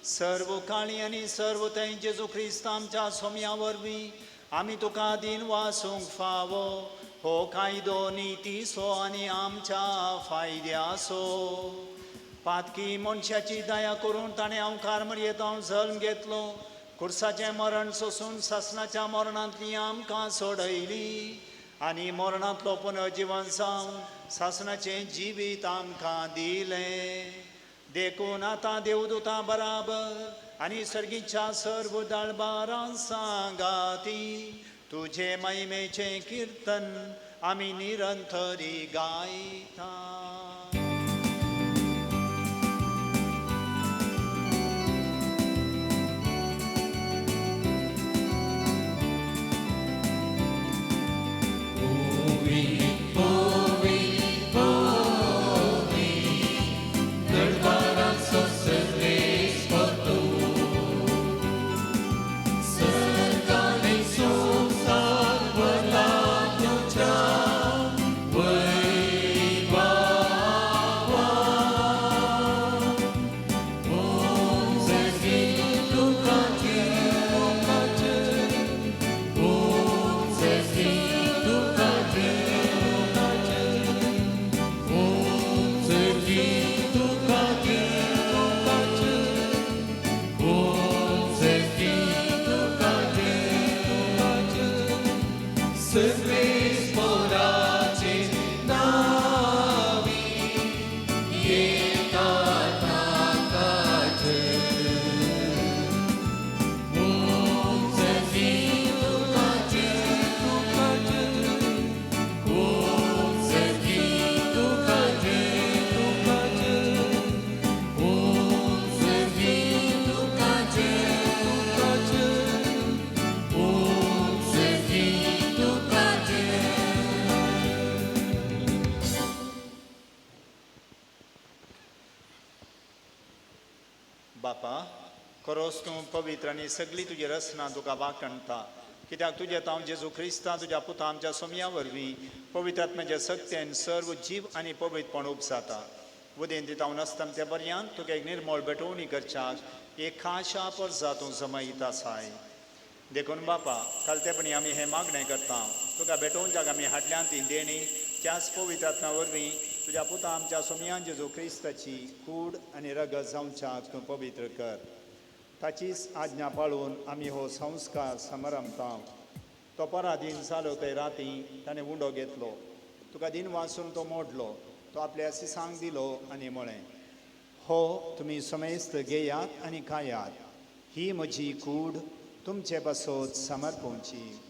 सर्व काळी आनी सर्व थंय जेजू क्रिस्त आमच्या सोम्या वरवीं आमी तुका दिन वासूंक फावो. हो कायदो नितीचो आनी आमच्या फायद्याचो. पातकी मनशाची दया करून ताणें अंकार मरयेत जल्म घेतलो. खुर्साचें मरण सोसून सासनाच्या मरणांतली आमकां सोडयली आनी मरणांतलो पुनर्जिवन जावन सासनाचें जिवीत आमकां दिलें. देखून आतां देवदूतां बराबर आनी सर्गीच्या सर्व दळबारां सांगाती तुजे महिमेचें किर्तन आमी निरंतरी गायता. बापा, खरोच तूं पवित्र आनी सगळी तुजी रचना तुका वाखणटा. कित्याक तुजें हांव जेजू क्रिस्ता तुज्या पुता आमच्या सोम्या वरवीं पवित्र आत्म्याच्या सक्तेन सर्व जीव आनी पवित्रपण उपजाता. उदेंत हांव नासता त्या बरयान तुका एक निर्मळ भेटवणी करच्याक एक खाशा परजा तूं जमयत आसाय. देखून बापा, कालतेपणी आमी हें मागणें करता. तुका भेटोवच्याक आमी हाडल्या ती देणी त्याच पवित्र आत्म्या वरवीं तुज्या पुता आमच्या सोम्यान जेजू क्रिस्ताची कूड आनी रगत जावच्याक तूं पवित्र कर. ताचीच आज्ञा पाळून आमी हो संस्कार समारंभता. तो पराधीन जालो ते राती ताणें उंडो घेतलो, तुका दिन वाचून तो मोडलो, तो आपल्या सिसांक दिलो आनी म्हळें, हो तुमी समेस्त घेयात आनी खायात, ही म्हजी कूड तुमचे पासत समर्पोवची.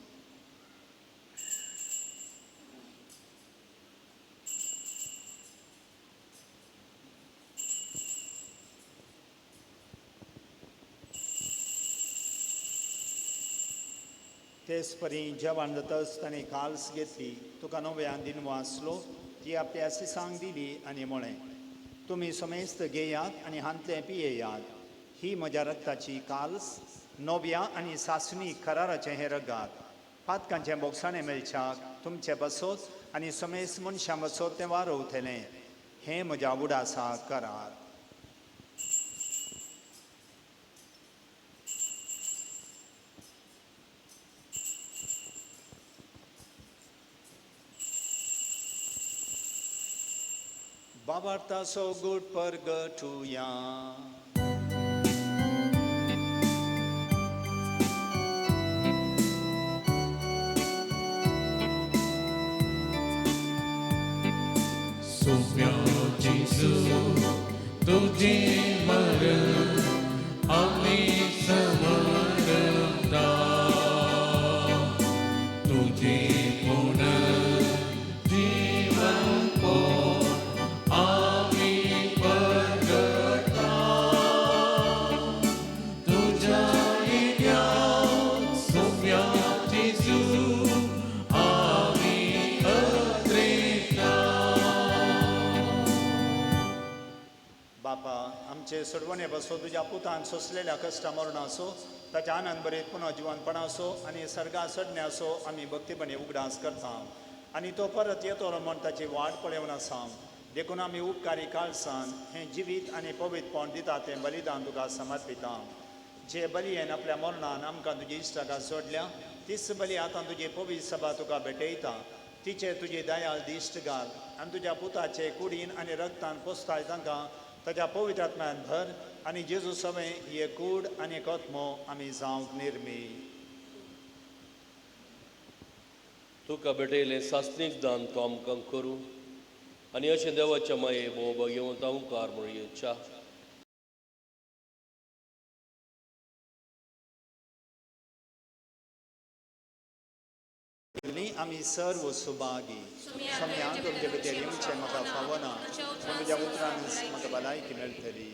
तेच परी जेवण जातच ताणें काल्स घेतली, तुका नव्यान दिन वाचलो, ती आपल्या सिसांक दिली आनी म्हळें, तुमी समेस्त घेयात आनी हांतलें पियेयात, ही म्हज्या रक्ताची काल्स, नव्या आनी सासणी कराराचें हें रगात. पातकांचें बोगसाणें मेळच्याक तुमचें बसोत आनी समेस्त मनशां बसोत तें वारवतलें. हें म्हज्या उडासा करार. बाबार्थाचो गुड परगटुया. सोम्या जेजू तुझे मरण आमी समरता, तुझे पुनर्जीवन पोर आमी परगटा, तुझ्या येण्या सोम्या जेजू आमी अत्रेता. बापा, आमचे सोडवणे बसो तुज्या पुतान सोंसलेल्या कश्टा मरणाचो, ताच्या आनंद बरें पुनः जिवनपणाचो आनी सर्गा चडण्याचो आमी भक्तीपणी उगडास करता आनी तो परत येतलो म्हण ताची वाट पळोवन आसा. देखून आमी उपकारी काळसान हें जिवीत आनी पवित्रपण दिता तें बलिदान तुका समर्पिता. जे बलयेन आपल्या मरणान आमकां तुजी इश्टागात जोडल्या तीच बली आतां तुजी पवित्र सभा तुका भेटयता. तिचेर तुजी दयाल दिश्ट घाल आनी तुज्या पुताचे कुडीन आनी रक्तान पोसताय तांकां ताच्या पवित्र आत्म्यान भर आनी जेजू सवें ही कूड आनी आत्मो आमी जावंक निर्मी. तुका भेटयलें सासणीक दान तो आमकां करूं आनी अशें देवाच्या माये भोव घेवन उपकार म्हणया. आमी सर्व सुभागी. स्वामी, तुमचे भितर येवचें म्हाका फावना, पूण तुज्या उतरान म्हाका भलायकी मेळटली.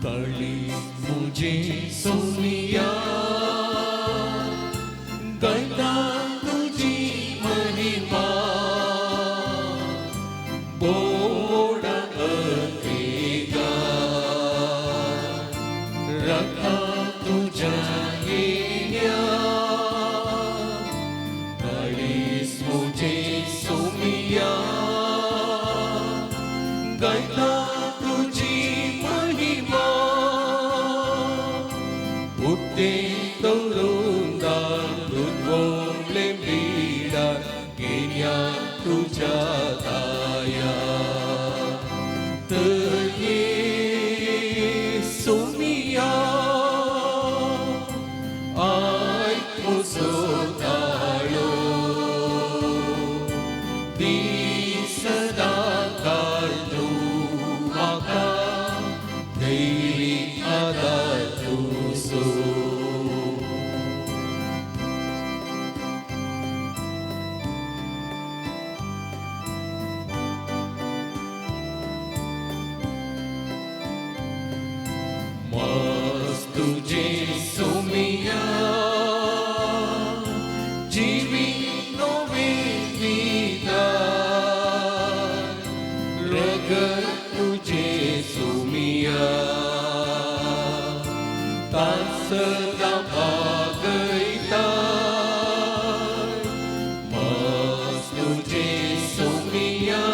काळी मुझे सोनिया गंगा तुझी महिमा बोड अकेगा रखा तुझ्या येण्या. काळी मुझे सोनिया गंगा तुझी महिमा उठे तरुंदार दुर्वोले बीडा गेल्या तुझ्या दाया. तर ये सोमिया आयक म्हजो ताळो दी सदां काळ तूं म्हाका धैर्य आदार तुजो. मस्त तुझे सोमिया जीवी नोवे दिता रगत तुझे सोमिया सदां भागयता. मस्त तुझे सोमिया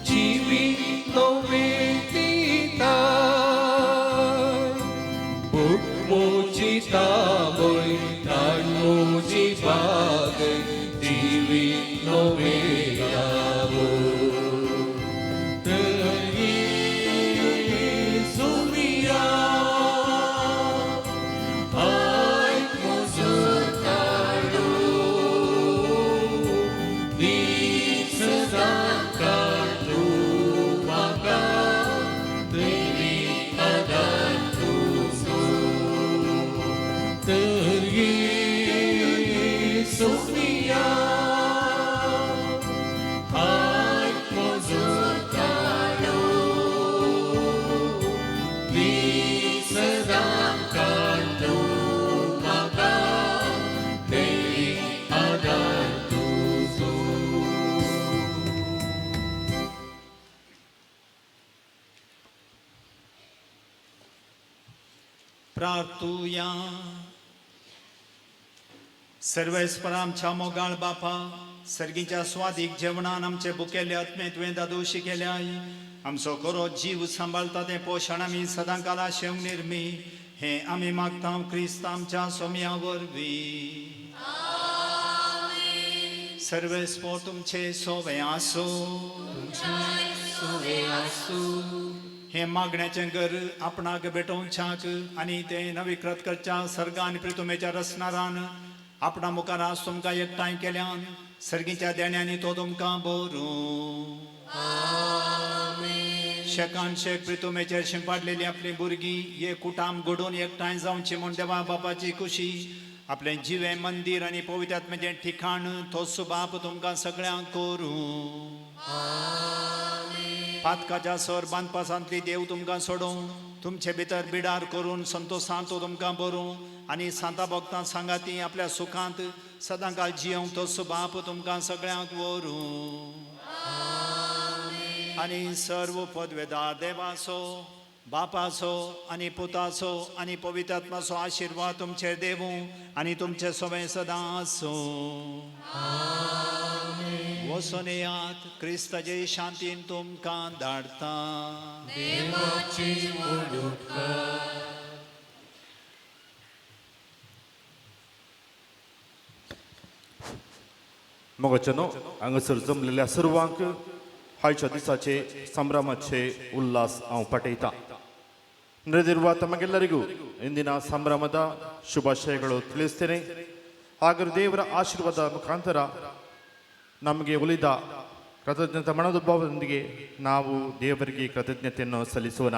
जीवी नोवे दिता भूक म्हजी ताबय ताण म्हजी भागय जीवी नोवे रावो. तर ये प्रार्थुया. सर्वेस्पर आमच्या मोगाळ बापा, सर्गीच्या स्वादीक जेवणान आमचे बुकेले आत्मे तुवें दादोशी केल्याय. आमचो खरो जीव सांबाळता तें पोशण आमी सदां काला शेवंक निर्मी हें आमी मागता क्रिस्त आमच्या सोम्या वरवीं. सर्वेस्पर तुमचे सोवे आसूं. सोवे आसूं. हें मागण्याचें घर आपणाक भेटोवच्याक आनी तें नवीकृत करच्या सर्ग आनी प्रितुमेच्या रसनारान आपणा मुखार आज तुमकां एकठांय केल्यान सर्गीच्या देण्यांनी तो तुमकां बरूं. शेकान शेक प्रितुमेचेर शिंपाडलेली आपली भुरगीं एक कुटाम घडोवन एकठांय जावची म्हूण देवा बापाची खुशी आपलें जिवें मंदीर आनी पवित्र ठिकाण तोच बाप तुमकां सगळ्यांक करूं. पातकाच्या सर बांदपासांतली देव तुमकां सोडूं, तुमचे भितर बिडार करून संतोशांत तो तुमकां बरूं आनी सांता भक्तां सांगाती आपल्या सुखांत सदां काल जियोंक तोच बाप तुमकां सगळ्यांक व्हरूं. आनी सर्व पदवेदार देवाचो, बापाचो आनी पुताचो आनी पवित्र आत्माचो आशिर्वाद तुमचेर देवूं आनी तुमचे सवें सदां आसूं. वचून येयात, क्रिस्ताचे शांतीन तुमकां धाडटा. देवाची उपकार. मोगाच्यानो, हांगासर जमलेल्या सर्वांक आयच्या दिसाचे संभ्रमाचे उल्हास हांव पाठयता. ನೆರೆದಿರುವ ತಮಗೆಲ್ಲರಿಗೂ ಇಂದಿನ ಸಂಭ್ರಮದ ಶುಭಾಶಯಗಳು ತಿಳಿಸ್ತೇನೆ. ಹಾಗೂ ದೇವರ ಆಶೀರ್ವಾದ ಮುಖಾಂತರ ನಮಗೆ ಉಳಿದ ಕೃತಜ್ಞತೆ ಮನೋಭಾವದೊಂದಿಗೆ ನಾವು ದೇವರಿಗೆ ಕೃತಜ್ಞತೆಯನ್ನು ಸಲ್ಲಿಸೋಣ.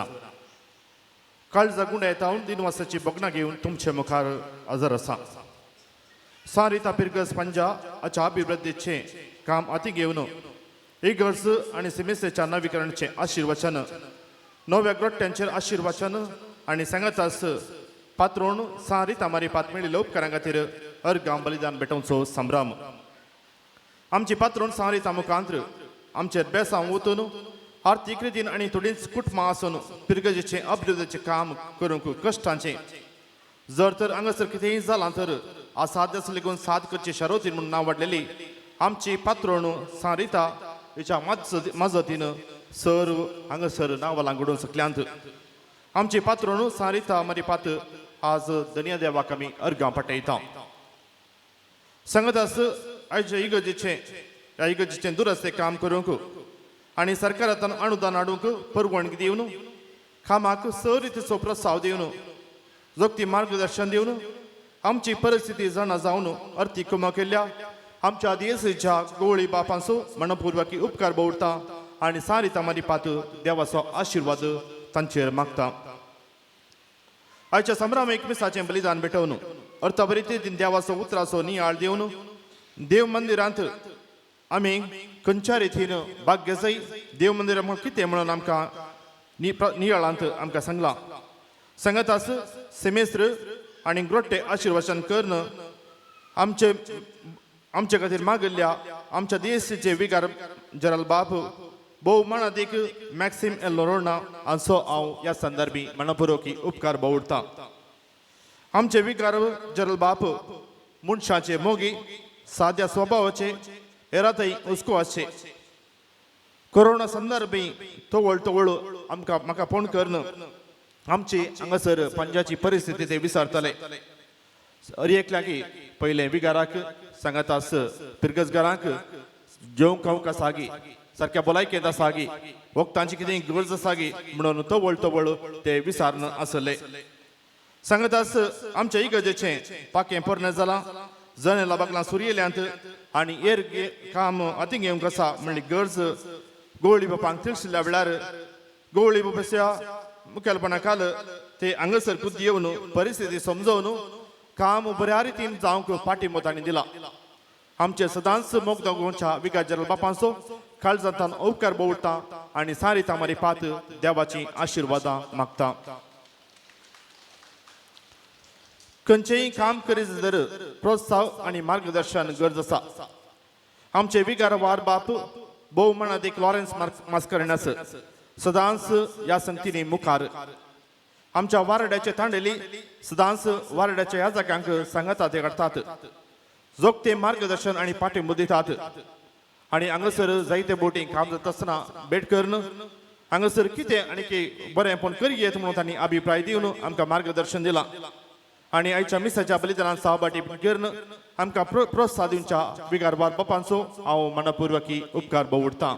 काळजा गुंडायता हांव दिनवासाची भोगणां घेवन तुमचे मुखार हजर आसा. सारिता पिरगस पंजा हाच्या अभिवृद्धीचें काम हाती घेवन इगर्ज आनी सिमेसेच्या नवीकरणाचें आशिर्वचन, नव्या ग्रोट्यांचेर आशिर्वचन आनी सांगातास पात्रोण सारिता मारी पात मेळिल्ल्या उपकारां खातीर अर्गां बलिदान भेटोवचो संभ्रम. आमची पात्रोण सारिता मुखांत्र आमचेर बेसांव वतून आर्थीक रितीन आनी थोडींच कुटुंबां आसून पिरगजेचें अभिवृद्धीचें काम करूंक कश्टांचें जर तर हांगासर कितेंय जालां तर असाध्य लेगून साद करची शरोतीन म्हणून नांव वाडलेली आमची पात्रोण सारिता हिच्या मजतीन सर्व हांगासर नांवां घडोवन सकल्यांत. आमची पात्रोण सारिता मारी पात आज दनिया देवाक आमी अर्गां पाठयता. सांगतास आयचे इगर्जेचें ह्या इगर्जेचें दुरस्ते काम करूंक आनी सरकारांतल्यान अनुदान हाडूंक परवानगी दिवन कामाक सर रितीचो प्रस्ताव दिवन जोगती मार्गदर्शन दिवन आमची परिस्थिती जाणा जावन अर्थीक कुमक केल्ल्या आमच्या देसाच्या गोवळी बापांचो मनपूर्वकी उपकार बवडता आनी सारी तामारी पात देवाचो आशिर्वाद तांचेर मागता. आयच्या संभ्रम एक मिसाचें बलिदान भेटोवन अर्थभरीत देवाचो उतराचो नियाळ दिवन देव मंदिरांत आमी खंयच्या रितीन भाग्य जाय देव मंदिरां म्हण कितें म्हणून आमकां नियाळांत आमकां सांगलां. सांगतास सेमेस्त्र आनी ग्रोट्टे आशिर्वचन करून आमचे आमचे खातीर मागिल्ल्या आमच्या देशाचे विगार जराल बाप भोव मानादीक मॅक्सिम एल लोरोना हांचो हांव ह्या संदर्भी मनपुरोकी उपकार बावडटा. आमचे विगार जरल बाप मनशाचे मोगी, साद्या स्वभावाचे, हेरातय हुस्को आसचे. कोरोना संदर्भी तवळ तवळ आमकां म्हाका फोन करून आमची हांगासर पंजाची परिस्थिती ते विचारताले. हर एकल्याकी पयलें विगाराक सांगातास पिरगजगारांक जेवंक खावंक आसा गी, सारक्या भलायकेंत आसा गी, वखदांची कितें गरज आसा गी म्हणून तवळ तवळ ते विचारून आसले. सांगतास आमच्या इगर्जेचें पाकें पोरणें जालां, जनेलां बागलां सुरयेल्यांत आनी हेर काम हाती घेवंक आसा म्हणली गरज गोवळी बापांक तिळशिल्ल्या वेळार गोवळी बापाच्या मुखेलपणा खाल ते हांगासर खुद्द येवन परिस्थिती समजोवन काम बऱ्या रितीन जावंक पाठिंबो तांणी दिला. आमचे सदांच मोग गोंयच्या विगार जनरल बापांचो काळजांतान उपकार बोवडटा आनी सारी तामारी पात देवाची आशिर्वादां मागता. खंयचेंय काम करीत जर प्रोत्साह आनी मार्गदर्शन गरज आसा. आमचे विगार वार बाप भोव मानादीक लॉरेन्स मास्करेन्हास सदांच ह्या संगतींनी मुखार आमच्या वारड्याचे तांडेली सदांच वारड्याच्या ह्या जाग्यांक सांगाता ते काडटात, जोगते मार्गदर्शन आनी पाठिंबो दितात आनी हांगासर जायते बोटी काम जाता आसतना भेट करून हांगासर कितें आनी की बरें पूण करयेत म्हणून तांणी अभिप्राय दिवन आमकां मार्गदर्शन दिलां आनी आयच्या मिसाच्या बलिदानान सहभागी करून आमकां प्रोत्साहन दिवच्या विगारबार बापांचो हांव मनपूर्वकी उपकार बोवडतां.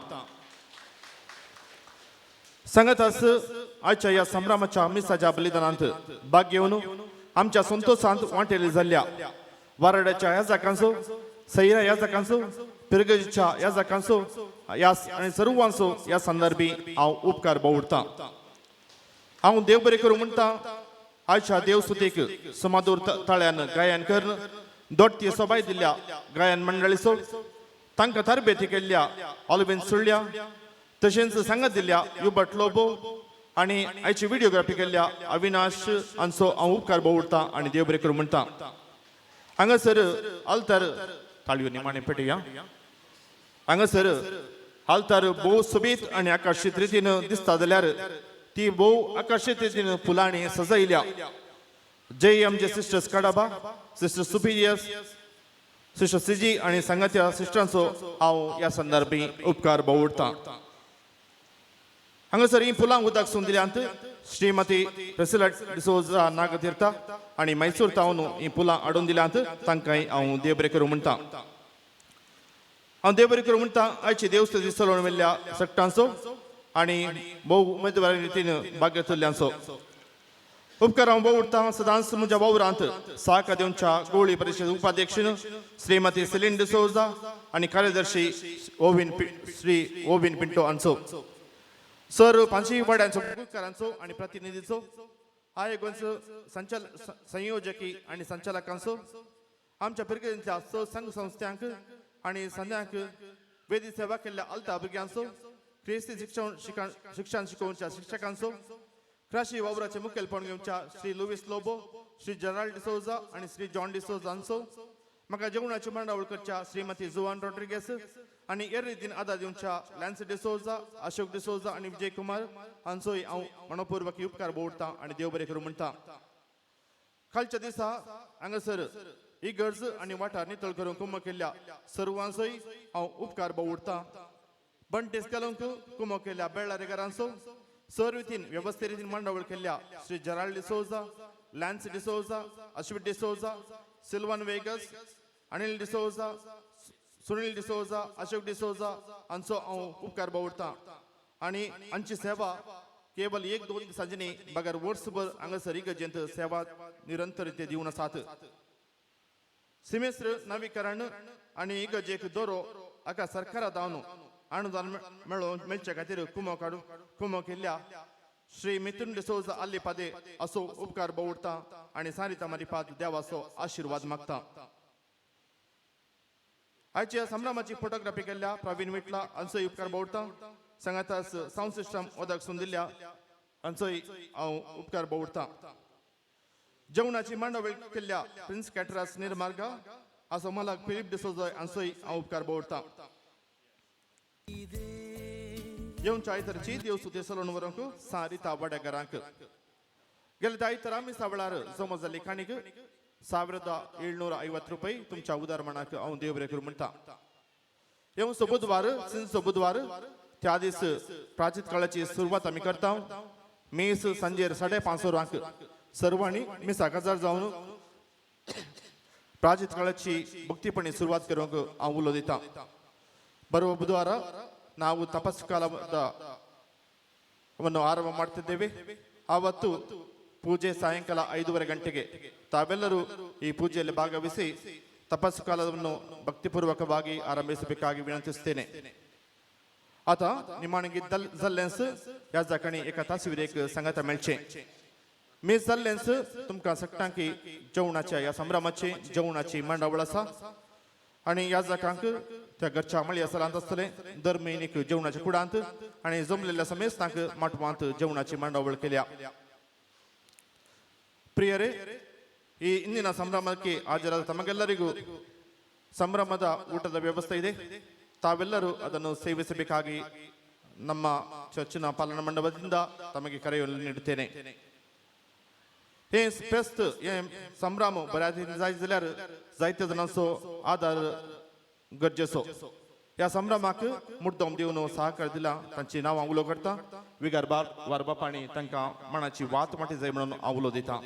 सांगतास आयच्या ह्या संभ्रमाच्या मिसाच्या बलिदानांत भाग घेवन आमच्या संतोषांत वांटेली जाल्ल्या वारड्याच्या याजकांचो, सैरा याजकांचो, पिरगजीच्या याजकांचो ह्या आनी सर्वांचो ह्या संदर्भी हांव उपकार बोवडतां. हांव देव बरें करूं म्हणटा. आयच्या देवसुतीक सुमादूर ताळ्यान गायन करून दोट्टी सोबाय दिल्ल्या गायन मंडळीचो, तांकां तरबेती केल्ल्या ऑलवीन सुळ्या, तशेंच सांगत दिल्ल्या युबट लोबो आनी आयची व्हिडिओग्राफी केल्ल्या अविनाश हांचो हांव उपकार बोवडतां आनी देव बरें करूं म्हणटा. हांगासर आल्तार ताळयो निमाणे पेटया. हांगासर आल्तार भोव सोबीत आनी आकर्शीत रितीन दिसता जाल्यार ती भोव आकर्शीत रितीन फुलांनी सजयल्या. J M J sisters Cadaba, sister superiors, sister CG आनी सांगात्या सिस्टरांचो हांव ह्या संदर्भी उपकार बोवडतां. हांगासर ही फुलां उदक सून दिल्यांत श्रीमती प्रेसिला डिसोजा नागतीर्था आनी मैसूर तावन ही फुलां हाडून दिल्यांत, तांकांय हांव देव बरें करूं म्हणटा. हांव देव बरें करूं म्हणटा. आयची देवस्तुती चलोवन व्हेल्ल्या सगटांचो आनी भोव उमेदवारी रितीन भाग घेतिल्ल्यांचो उपकार हांव बोवडतां. सदांच म्हज्या वावरांत साक दिवच्या गोळी परिशद उपाध्यक्ष श्रीमती सेलीन डिसोजा आनी कार्यदर्शी ओविन श्री ओविन पिंटो हांचो, सर पांचशी वाड्यांचो मुखारांचो आनी प्रतिनिधीचो, आयोगांचो संचाल संयोजकी आनी संचालकांचो, आमच्या पिरगेंतल्या स संघ संस्थांक आनी संध्यांक वेदी सेवा केल्ल्या आलता भुरग्यांचो, क्रिस्ती शिक्षण शिक्षण शिकोवच्या शिक्षकांचो, क्राशी वावराचे मुखेलपण घेवच्या श्री लुवीस लोबो, श्री जेराल्ड डिसोजा आनी श्री जॉन डिसोजा हांचो, म्हाका जेवणाची मांडावळ करच्या श्रीमती जुवान रॉड्रिगेस आनी हेर रितीन आदार दिवच्या लॅन्स डिसोजा, अशोक डिसोजा आनी विजय कुमार हांचोय हांव मनपूर्वक उपकार बोवडतां आनी देव बरें करूं म्हणटा. कालच्या दिसा हांगासर इगर्ज आनी वाठार नितळ करूंक कुमक केल्ल्या सर्वांचोय हांव उपकार बोवडतां. बंटेस घालूंक कुमक केल्ल्या बेळारेकारांचो, सर रितीन वेवस्थे रितीन मांडावळ केल्ल्या श्री जेराल्ड डिसोजा, लॅन्स डिसोजा, अश्विन डिसोजा, सिल्वन वेगस, अनिल डिसोजा, सुनील डिसोजा, अशोक डिसोजा हांचो हांव उपकार बोवडतां आनी हांची सेवा केवल एक दोन दिसांची न्ही बगर वर्सभर हांगासर इगर्जेंत सेवा निरंतर ते दिवन आसात. सिमेस्त्र नवीकरण आनी इगर्जेक दोरो हाका सरकारा धावन अनुदान मेळोवन मेळचे खातीर कुमो काडून कुमो केल्ल्या श्री मिथुन डिसोजा आल्लीपादे असो उपकार बोवडतां आनी सारिता मारिपाद देवाचो आशिर्वाद मागता. आयच्या संभ्रमाची फोटोग्राफी केल्ल्या प्रवीण विटला हांचोय उपकार बोवडतां. सांगातास सावंड सिस्टम उदक सून दिल्ल्या हांचोय हांव उपकार बोवडतां. जेवणाची मांडावळ केल्ल्या प्रिन्स कॅटरास निर्मार्गा असो मालक फिलीप डिसोजा हांचोय हांव उपकार बोवडतां. येवच्या आयतारची देवसुती सलोन व्हरूंक सारिता वाडेकारांक गेले आयतारा मिसा वेळार जमा जाल्ली काणीक 1750 रुपये तुमच्या उदारमणाक हांव देव बरें करूं म्हणटा. येवचो बुधवार सिंचो बुधवार त्या दीस प्राचीत काळाची सुरवात आमी करता. मीस सांजेर 5:30 वरांक सर्वांनी मिसाक हजर जावन प्राचीत काळाची भक्तीपणी सुरवात करूंक हांव उलो दिता. ಬರುವ ಬುಧವಾರ ನಾವು ತಪಸ್ಕಾಲವನ್ನು ಆರಂಭ ಮಾಡ್ತಿದ್ದೇವೆ. ಆವತ್ತು ಪೂಜೆ ಸಾಯಂಕಾಲ 5:30 ಗಂಟೆಗೆ. ತಾವೆಲ್ಲರೂ ಈ ಪೂಜೆಯಲ್ಲಿ ಭಾಗವಹಿಸಿ ತಪಸ್ಸು ಕಾಲವನ್ನು ಭಕ್ತಿಪೂರ್ವಕವಾಗಿ ಆರಂಭಿಸಬೇಕಾಗಿ ವಿನಂತಿಸುತ್ತೇನೆ. आता निमाणें जाल्लेंच ह्या जाकांनी एका तासविरेक सांगाता मेळचें. मीस जाल्लेंच तुमकां सगटांकी जेवणाच्या ह्या संभ्रमाची जेवणाची मांडावळ आसा आनी ह्या जाकांक त्या घरच्या मळया सलांत आसतलें दर म्हयन्याक जेवणाच्या कुडांत आनी जमलेल्या समेस्तांक माटवांत जेवणाची मांडावळ केल्या. ಪ್ರಿಯರೇ, ಈ ಇಂದಿನ ಸಂಭ್ರಮಕ್ಕೆ ಹಾಜರಾದ ತಮಗೆಲ್ಲರಿಗೂ ಸಂಭ್ರಮದ ಊಟದ ವ್ಯವಸ್ಥೆ ಇದೆ. ತಾವೆಲ್ಲರೂ ಅದನ್ನು ಸೇವಿಸಬೇಕಾಗಿ ನಮ್ಮ ಚರ್ಚಿನ ಪಾಲನಾ ಮಂಡಪದಿಂದ ತಮಗೆ ಕರೆಯನ್ನು ನೀಡುತ್ತೇನೆ. हें फेस्त हें संभ्रम बऱ्या रितीन जायत जाल्यार जायत्या जाणांचो आदार गरजेचो. ह्या संभ्रमाक मुद्दम दिवन सहकार दिला तांची नांवां उलो करता. विगार बाब वारबापांनी तांकां मनाची वात वाटी जाय म्हणून हांव उलो दिता.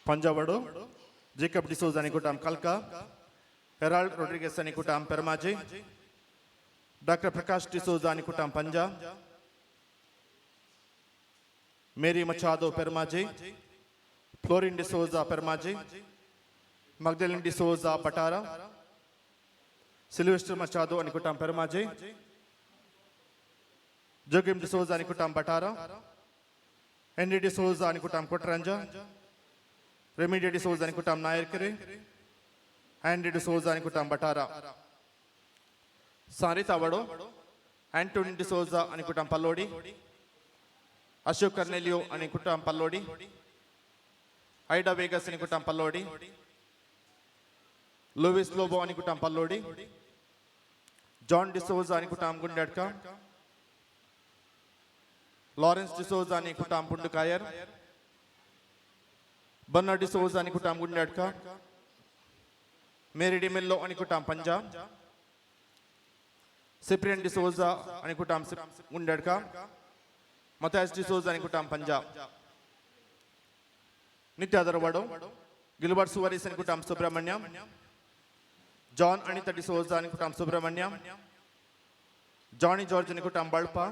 पंजावाडो जेकब डिसोजा आनी कुटाम कालका, हेराल्ड रोड्रिगेस आनी कुटाम पेरमाजे, डॉक्टर प्रकाश डिसोजा आनी कुटाम पंजा, मेरी मचादो पेरमाजे, फ्लोरिन डिसोजा पेरमाजे, मगदेलिन डिसोजा पटारा, सिल्वेस्टर मचादो आनी कुटाम पेरमाजे, जोगिम डिसोजा आनी कुटाम पटारा, हेनरी डिसोजा आनी कुटाम कोटरांजा, रेमिडी डिसोजा आनी कुटाम नायरकरे, हॅनरी डिसोजा आनी कुटाम बटारा, सारी तावडो, अँटोनी डिसोजा आनी कुटाम पल्लोडी, अशोक कर्नेलियो आनी कुटाम पल्लोडी, आयडा वेगस आनी कुटाम पल्लोडी, लुईस लोबो आनी कुटाम पल्लोडी, जॉन डिसोजा आनी कुटाम गुंडाडका, लॉरेन्स डिसोजा आनी कुटाम पुंडकायर, बर्नार्ड डिसोजा आनी कुटाम गुंडाडका, मेरी डिमेल्लो आनी कुटाम पंजा, सिप्रियन डिसोजा आनी कुटाम गुंडाडका, मथायस डिसोजा आनी कुटाम पंजा, नित्या दरवाडो, गिलबर्ट सुवारीस आनी कुटाम सुब्रमण्यम, जॉन अनिता डिसोजा आनी कुटाम सुब्रमण्यम, जॉनी जॉर्ज आनी कुटाम बाळपा,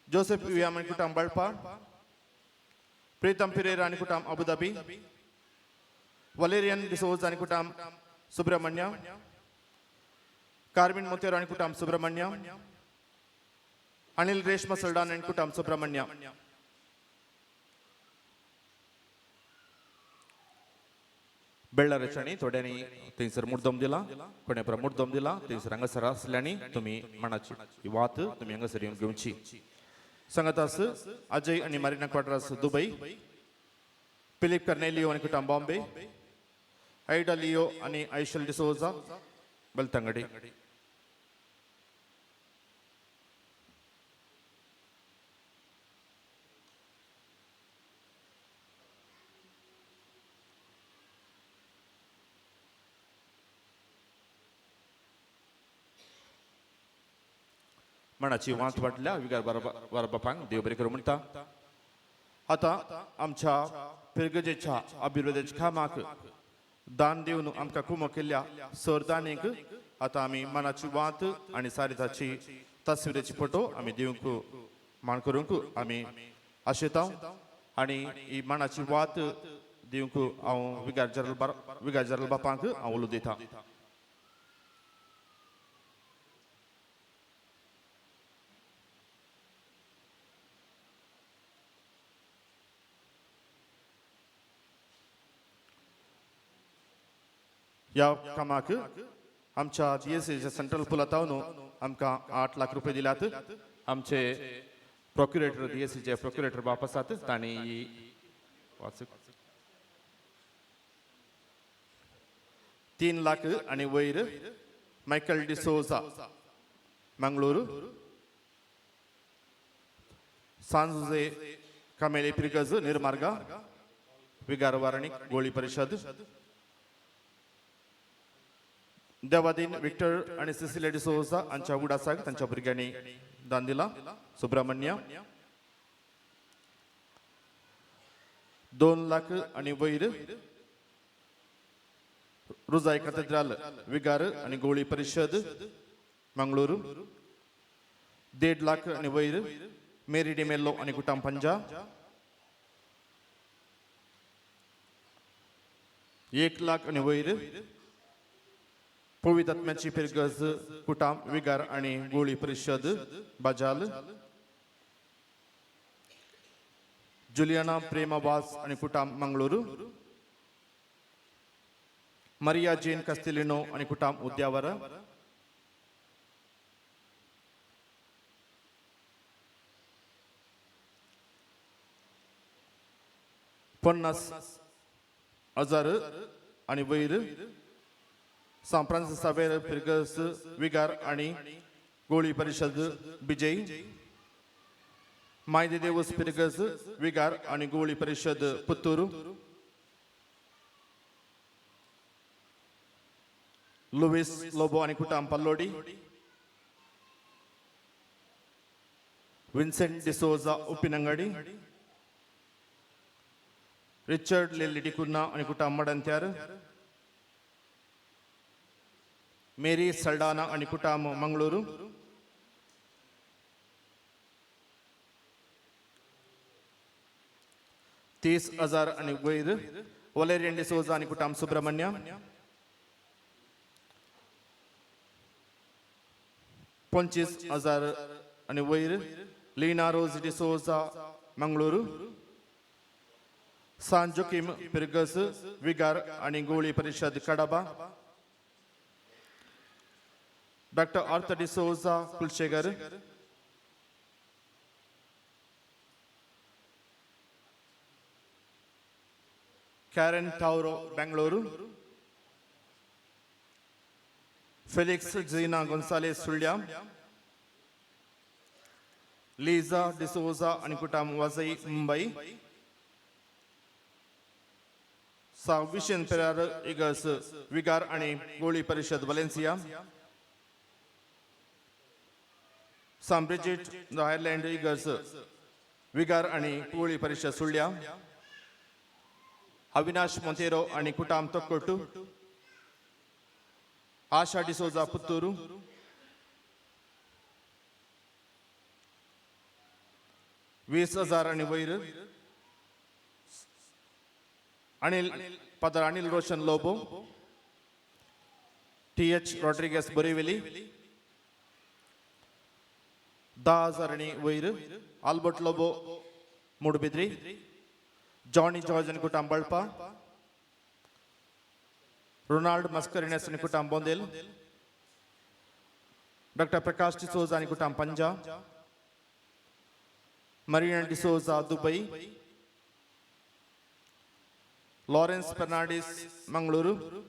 जोसेफ वियाम आनी कुटाम बाळपा, प्रीतम पिरेरा आनी कुटाम अबुधाबी, वलेरियन डिसोजा आनी कुटाम सुब्रमण्य, कार्मिन मोतेरो आनी कुटाम सुब्रमण्य, अनिल रेश्मा सल्डान आनी कुटाम सुब्रमण्य. बेळ्ळारेच्यानी थोड्यांनी थंयसर मुद्दम दिला, कोणे मुद्दम दिला थंयसर हांगासर आसल्यांनी तुमी मनाची वात तुमी हांगासर येवन घेवची. संगतास अजय आनी मारिना क्वाड्रास दुबई, फिलिप कर्नेलियो आनी कुटाम बॉम्बे, आयडा लियो आनी आयशल डिसोजा बेलतंगडी. मनाची वांत वाटल्या विगार बाराबापांक देव बरें करूं म्हणटा. आतां आमच्या पिरगजेच्या अभिवृद्धीच्या कामाक दान दिवन आमकां कुमो केल्ल्या सर दानीक आतां आमी मनाची वात आनी सारिताची तस्विरेची फोटो आमी दिवंक मान करूंक आमी आशेता आनी ही मनाची वात दिवंक हांव विगार जनरल बापांक हांव उलो दिता. ह्या कामाक आमच्या जीएसएच्या सेंट्रल पुलातावन आमकां 8 लाख रुपये दिल्यात. आमचे प्रोक्युरेटर जीएससीचे प्रोक्युरेटर बाप आसात तांणी ही वाचूक 3 लाख आनी वयर मायकल डिसोजा मंगळूर, सांजुजे कामेली पिरगज निर्मार्गा, विगार वारणीक गोळी परिषद, देवादीन विक्टर आनी सिसिलिया डिसोजा हांच्या उडासाक तांच्या भुरग्यांनी दान दिला. सुब्रमण्य 2 लाख आनी वयर रुजाय कथेद्राल विगार आनी गोळी परिषद मंगळूर, 1.5 लाख आनी वयर मेरी डिमेल्लो आनी कुटाम पंजा, 1 लाख आनी वयर पवित्र आत्म्याची फिरगज कुटाम विगार आनी गोळी परिषद बाजाल, जुलियाना प्रेमा वास आनी कुटाम मंगळुरू, मरिया जेन कस्तिलिनो आनी कुटाम उद्यावर, 50,000 आनी वयर सांत फ्रांसीस सावेर फिर्गज विगार आनी गोळी परिशद बिजय, मायदे देवस फिर्गज विगार आनी गोळी परिशद पुत्तूर, लुईस लोबो आनी कुटाम पल्लोडी, विन्सेंट डिसोजा उप्पिनंगडी, रिचर्ड लेली डिकुन्ना आनी कुटाम मडंत्यार, मेरी सल्डाना आनी कुटाम मंगळुरू, 30,000 आनी वयर वलेरियन डिसोजा आनी कुटाम सुब्रमण्य, 25,000 आनी वयर लीना रोज डिसोजा मंगळुरू, सांत जोकीम पिर्गस विगार आनी गोळी परिशद Kadaba, doctor Arthur D'Souza Kulshekar, Karen Tauro Bengaluru, Felix Gina Gonzales Sullia, Liza D'Souza आनी कुटाम वाजई मुंबई, सा विशन पेरार इगर्स विगार आनी गोळी परिशद वलेन्सिया, सांत ब्रिजिट the Ireland इगर्स विगार आनी गोळी परिशद सुळ्या, अविनाश मोंतेरो आनी कुटाम तक्कोटू, आशा डिसोजा पुत्तूरू, 20,000 आनी वयर Anil father Anil Roshan Lobo, T H Rodrigues Borivali, 10,000 आनी वयर आल्बर्ट लोबो मुडबिद्री, जॉनी जॉर्ज आनी कुटाम बळपा, रोनाल्ड मस्करिनस आनी कुटाम बोंदेल, डॉक्टर प्रकाश डिसोजा आनी कुटाम पंजा, Marina D'Souza Dubai, Lawrence Fernandes Mangaluru,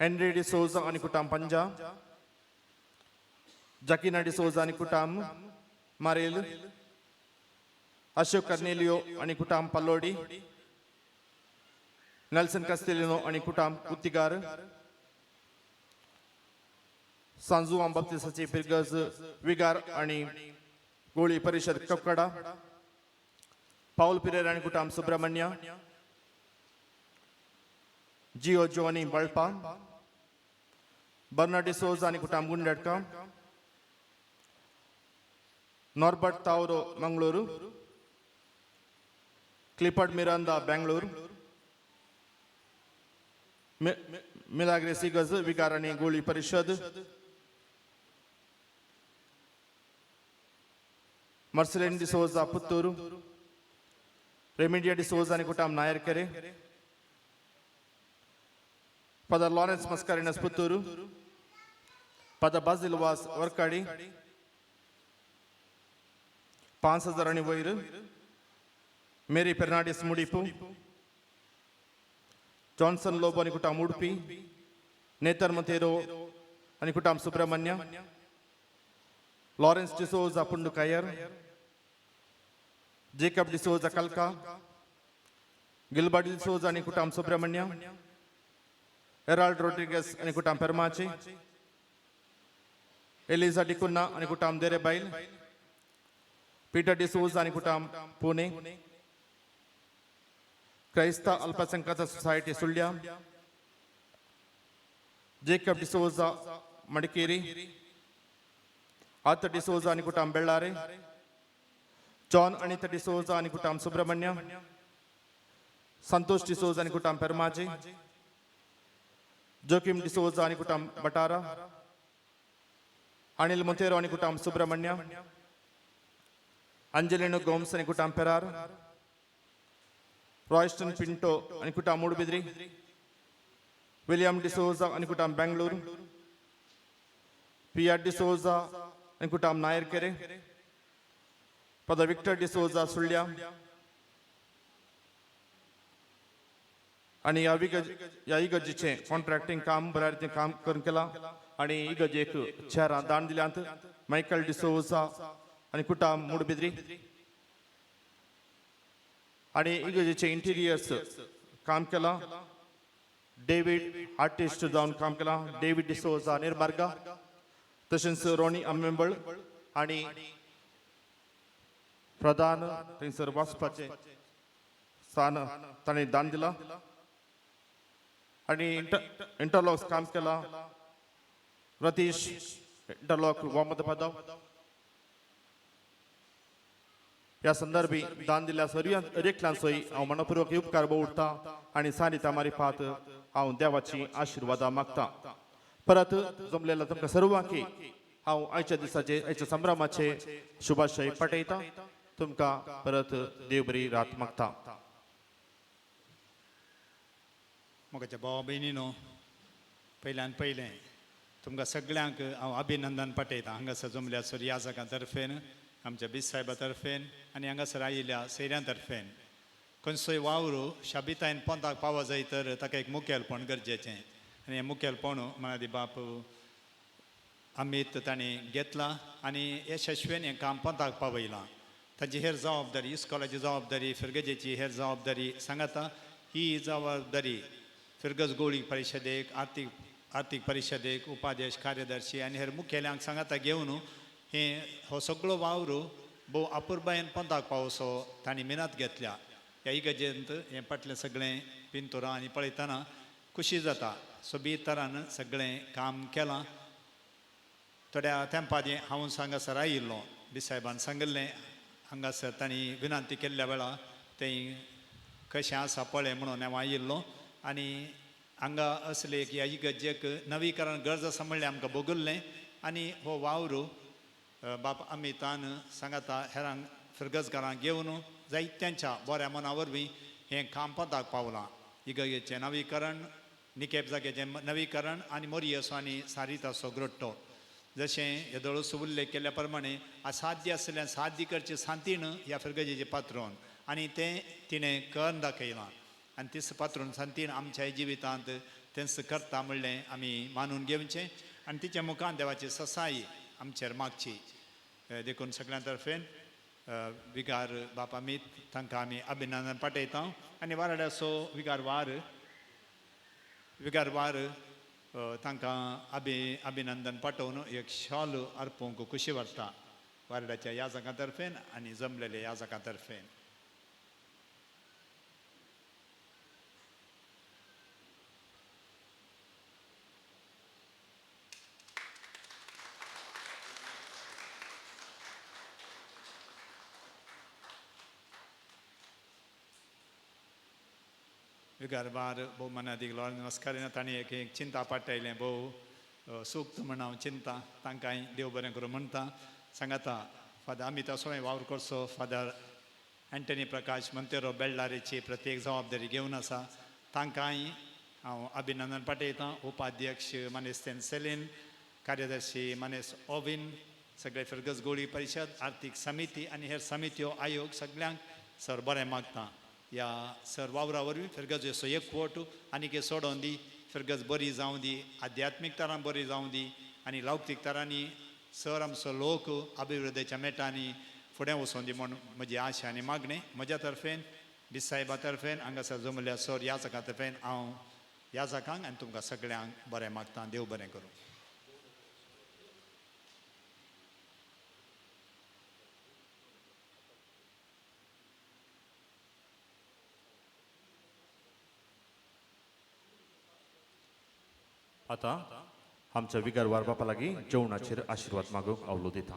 Henry D'Souza आनी कुटाम पंजा, जकीना डिसोजा आनी कुटाम मारेल, अशोक कर्नेलियो आनी कुटाम पल्लोडी, नेल्सन कस्तेलिनो आनी कुटाम कुत्तिगार, सांजू बाप्तिसाची फिर्गज विगार आनी गोळी परिशद कपकडा, पाऊल पिरेर आनी कुटाम सुब्रमण्य, जिओ जोनी बळपा, बर्नाड डिसोजा आनी कुटाम गुंडडका, नॉर्बर्ट तावरो मंगळुरू, क्लिपर्ड मिरांदा बेंगळूर, मिलाग्रेसी गज विगार आनी गोळी परिशद, मर्सलिन डिसोजा पुत्तूर, रेमिडिया डिसोजा आनी कुटाम नायरकेरे, father Lawrence Mascarenhas Puttur, father Basil Vaz Varkady, 5,000 आनी वयर मेरी फेर्नांडीस मुडीपू, जॉन्सन लोबो आनी कुटाम उडपी, नेतर मतेरो आनी कुटाम सुब्रमण्य, लॉरेन्स डिसोजा पुंडुकायर, जेकब डिसोजा कलका, गिलबर्ट डिसोजा आनी कुटाम सुब्रमण्य, हेराल्ड रोड्रिगस आनी कुटाम पेरमाची, एलिजा डिकुन्ना आनी कुटाम देरेबायल, पीटर डिसोजा आनी कुटाम पुणे, क्राइस्ता अल्पसंख्याक सोसायटी सुळ्या, जेकब डिसोजा मडिकेरी, आर्थर डिसोजा आनी कुटाम बेळ्ळारे, जॉन अनिता डिसोजा आनी कुटाम सुब्रमण्य, संतोष डिसोजा आनी कुटाम पेरमाजी, जोकीम डिसोजा आनी कुटाम बटारा, अनिल मोंतेरो आनी कुटाम सुब्रमण्य, अंजलिनो गोम्स आनी कुटाम पेरार, रॉयस्टन पिंटो आनी कुटाम मुडबिद्री, विलियम डिसोजा आनी कुटाम बेंगलोर, पी आर डिसोजा आनी कुटाम नायरकेरे, फादर विक्टर डिसोजा सुळ्या आनी ह्या इगर्जेचें कॉन्ट्रॅक्टींग काम बऱ्या रितीन काम करून केलां आनी इगर्जेक चेरां दान दिल्यांत मायकल डिसोजा आनी कुटाम मुडबिद्री आनी इगर्जेचें इंटिरियर्स काम केलां डेवीड आर्टिस्ट जावन काम केलां डेवीड डिसोजा निर्मार्गा, तशेंच रोनी आंबेबळ आनी प्रधान थंयसर वाचपाचें स्थान ताणें दान दिलां आनी इंटरलॉक्स काम केलां रतीश इंटरलॉक मोहम्मद पदाव. ह्या संदर्भी दान दिल्या हर एकल्याचोय हांव मनपूर्वक उपकार उठता आनी सानिता मारिफात हांव देवाची आशिर्वादां मागता. परत जमलेल्या तुमकां सर्वांकी हांव आयच्या दिसाचे आयच्या संभ्रमाचे शुभाशय पाठयता. तुमकां परत देव बरी रात मागता. मोगाच्या भावा भयणीनो, पयल्यान पयलें तुमकां सगळ्यांक हांव अभिनंदन पाठयता. हांगासर जमल्या सर याजकां तर्फेन, आमच्या बीस साहेबा तर्फेन आनी हांगासर आयिल्ल्या सैऱ्यां तर्फेन. खंयचोय वावर शाबितायन पोंताक पावो जाय तर ताका एक मुखेलपण गरजेचें आनी हें मुखेलपण मनादी बाप अमीत तांणी घेतलां आनी यशस्वीन हें काम पोंताक पावयलां. ताजी हेर जबाबदारी, इस्कॉलाची जबाबदारी, फिरगजेची हेर जबाबदारी सांगाता. ही जबाबदारी फिरगज गोळी परिशदेक, आर्थीक परिशदेक, उपाध्यक्ष, कार्यदर्शी आनी हेर मुखेल्यांक सांगाता घेवन हें हो सगळो वावर भोव अपुरबायेन पोंताक पावसो तांणी मिनात घेतल्या. ह्या इगर्जेंत हें फाटलें सगळें पिंतुरां आनी पळयतना खुशी जाता. सोबीत तरान सगळें काम केलां. थोड्या तेंपा आदीं हांव हांगासर आयिल्लो, बिसायबान सांगिल्लें हांगासर तांणी विनंती केल्ल्या वेळार थंय कशें आसा पळय म्हणून हांव आयिल्लो आनी हांगा असले एक ह्या इगर्जेक नवीकरण गरज आसा म्हणलें आमकां भोगल्लें आनी हो वावर बाप अमितान सांगाता हेरांक फिरगजकारांक घेवन जायत्यांच्या बऱ्या मना वरवीं हें काम पोंताक पावलां. इगर्जेचें नवीकरण, निकेप जाग्याचें नवीकरण आनी मोरयेचो आनी सारिताचो ग्रोट्टो, जशें येदोळूच उल्लेख केल्ल्या प्रमाणे असाध्य आसल्यान साध्य करचें सांतीण ह्या फिरगजेचें पात्रोन आनी तें तिणें करून दाखयलां आनी तीच पात्रोन सांतीण आमच्या जिवितांत तेंच करता म्हणलें आमी मानून घेवचें आनी तिच्या मुखान देवाची ससाई आमचेर मागची. देखून सगळ्यां तर्फेन विगार बाप अमीत तांकां आमी अभिनंदन पाठयता आनी वाराड्याचो विगार वार तांकां अभिनंदन पाठोवन एक शॉल अर्पूंक खुशी व्हरता वारड्याच्या याजकां तर्फेन आनी जमलेल्या याजकां तर्फेन. विगार भोव मनादीक लॉरेन्स मस्कारिना तांणी एक एक चिंता पाठयलें, भोव सूक्त म्हण हांव चिंता तांकांय देव बरें करूं म्हणटा. सांगाता फादर अमीत असोय वावर करचो. फादर एंटनी प्रकाश मंतेरो बेल्लारेची प्रत्येक जबाबदारी घेवन आसा, तांकांय हांव अभिनंदन पाठयतां. उपाध्यक्ष मानेस्तेन सेलीन, कार्यदर्शी मानेस ओविन, सगळे फिरगज गोळी परिशद, आर्थीक समिती आनी हेर समित्यो, आयोग सगळ्यांक सर बरें मागता. ह्या सर वावरा वरवीं फिरगजेचो एकवट आनीक सोडोवन दी, फिरगज बरी जावं दी, आध्यात्मीक तरान बरी जावं दी आनी लौकीक तरांनी सर आमचो लोक अभिवृद्धीच्या मेटांनी फुडें वचोन दी म्हूण म्हजी आशा आनी मागणें. म्हज्या तर्फेन, बिसायबा तर्फेन, हांगासर जमल्या सर याजका तर्फेन हांव याजकांक आनी तुमकां सगळ्यांक बरें मागता. देव बरें करूं. आतां आमच्या विगार वार बापा लागीं जेवणाचेर आशिर्वाद मागूंक आवलो दिता.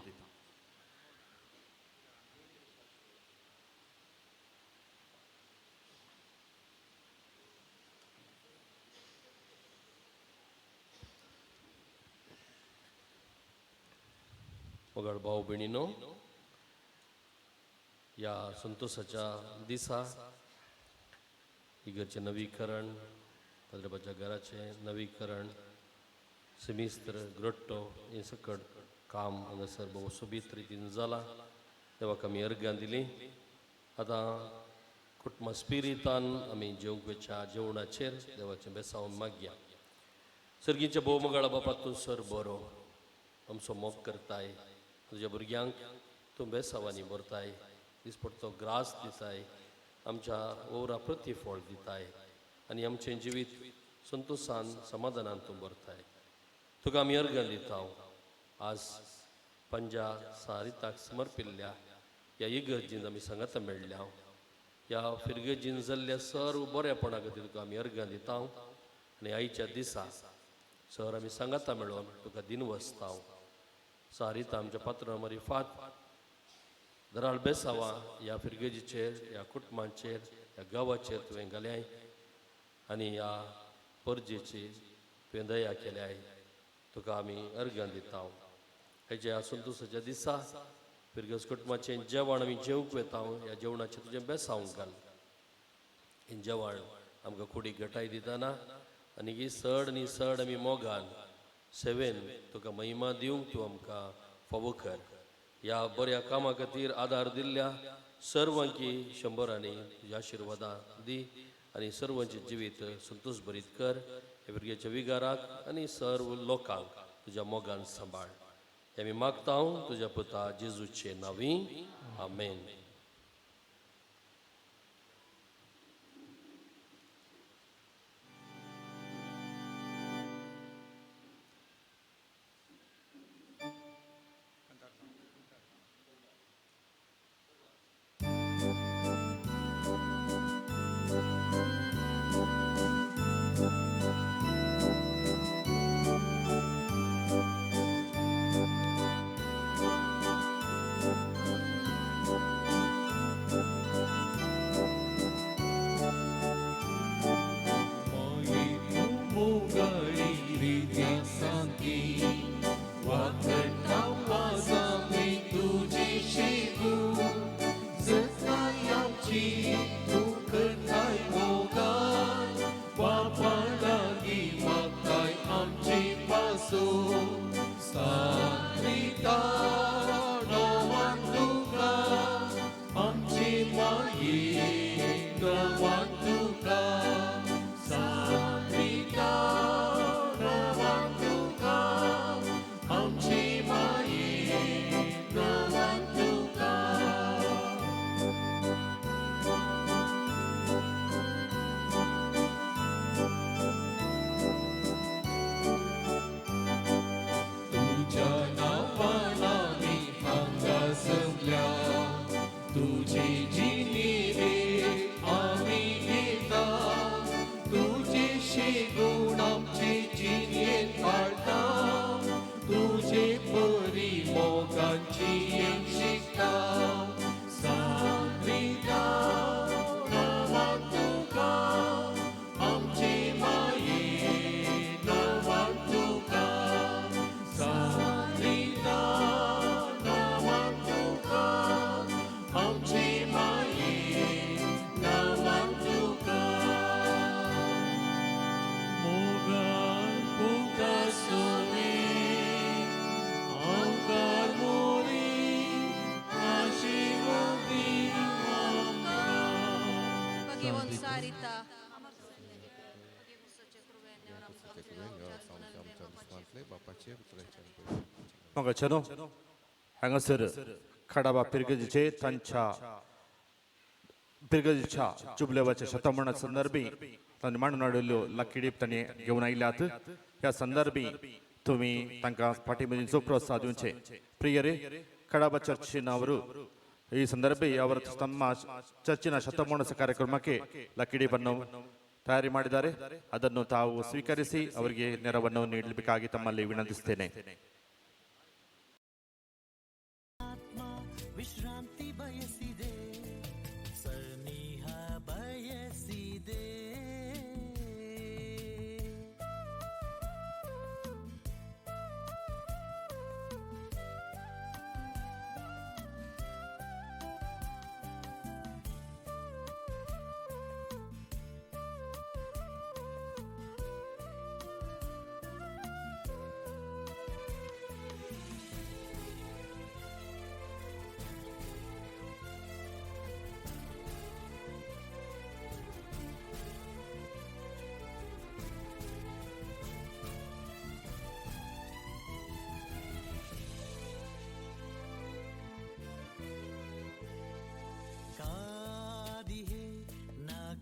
मोगाळ भाव भयणीनो, ह्या संतोसाच्या दिसा इगर्जेचें नवीकरण, पाद्रबाच्या घराचें नवीकरण, सिमिस्त्र ग्रोट्टो हें सकट काम हांगासर भोव सोबीत रितीन जालां. देवाक आमी अर्घां दिली. आतां कुटुंबा स्पिरितान आमी जेवंक वेच्या जेवणाचेर देवाचें बेसावन मागया. सर्गीच्या भोवमगाळा बापा, तूं सर बरो, आमचो मोग करताय, तुज्या भुरग्यांक तूं बेसावांनी भरताय, दिसपडतो ग्रास दिताय, आमच्या ओवरा प्रतिफळ दिताय आनी आमचें जिवीत संतोशान समाधानान तूं भरताय. तुका आमी अर्घां दिता. आज पंजा सारिताक समर्पिल्ल्या ह्या इगर्जीन आमी सांगाता मेळ्ळ्या. ह्या फिरगर्जीन जाल्ल्या सर्व बऱ्यापणा खातीर तुका आमी अर्घां दिता आनी आयच्या दिसा सर आमी सांगाता मेळोन तुका दिनवसता. सारिता आमच्या पात्रां मारिफात दराळ बेसावा ह्या फिरगर्जीचेर, ह्या कुटुंबांचेर, ह्या गांवाचेर तुवें घाल्याय आनी ह्या परजेची तुवें दया केल्याय. तुका आमी अर्घां दिता. हेज्या संतोसाच्या दिसा फिरगज कुटुंबाचें जेवण आमी जेवंक वेता. ह्या जेवणाचें तुजें बेसावंक घाल. हें जेवण आमकां कुडीक घटाय दितना आनी ही चड आनी चड आमी मोगान सेवेन तुका महिमा दिवंक तूं आमकां फावो कर. ह्या बऱ्या कामा खातीर आदार दिल्ल्या सर्वांकी शंबरांनी तुज्या आशिर्वादां दी आनी सर्वांचें जिवीत संतोश भरीत कर. ह्या भुरग्याच्या विगाराक आनी सर्व लोकांक तुज्या मोगान सांबाळ. हें आमी मागता तुज्या पुता जेजूचे नांवी, आमेन. मोगाच्यानो, हांगासर खाडाबा पिरगजीचे तांच्या पिरगजीच्या जुबलेवाच्या शतमाना संदर्भी तांणी मांडून हाडिल्ल्यो लाकिडीप तांणी घेवन आयल्यात. ह्या संदर्भी तुमी तांकां फाटीमदींचो प्रोत्साह दिवचे. ಪ್ರಿಯರೇ, ಕಡಬ ಚರ್ಚಿನವರು ಈ ಸಂದರ್ಭ ಅವರ ತಮ್ಮ ಚರ್ಚಿನ ಶತಮಾನೋತ್ಸವ ಕಾರ್ಯಕ್ರಮಕ್ಕೆ ಲಕ್ಕಿಡಿಯನ್ನು ತಯಾರಿ ಮಾಡಿದ್ದಾರೆ. ಅದನ್ನು ತಾವು ಸ್ವೀಕರಿಸಿ ಅವರಿಗೆ ನೆರವನ್ನು ನೀಡಬೇಕಾಗಿ ತಮ್ಮಲ್ಲಿ ವಿನಂತಿಸುತ್ತೇನೆ. ವಿಶ್ರಾಂತಿ ಬಯಸಿದೆ, ಸನಿಹ ಬಯಸಿದೆ.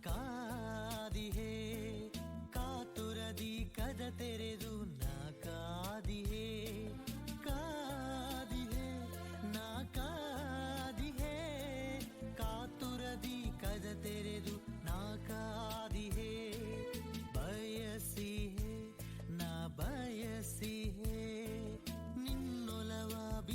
ಕಾಣುವೆ.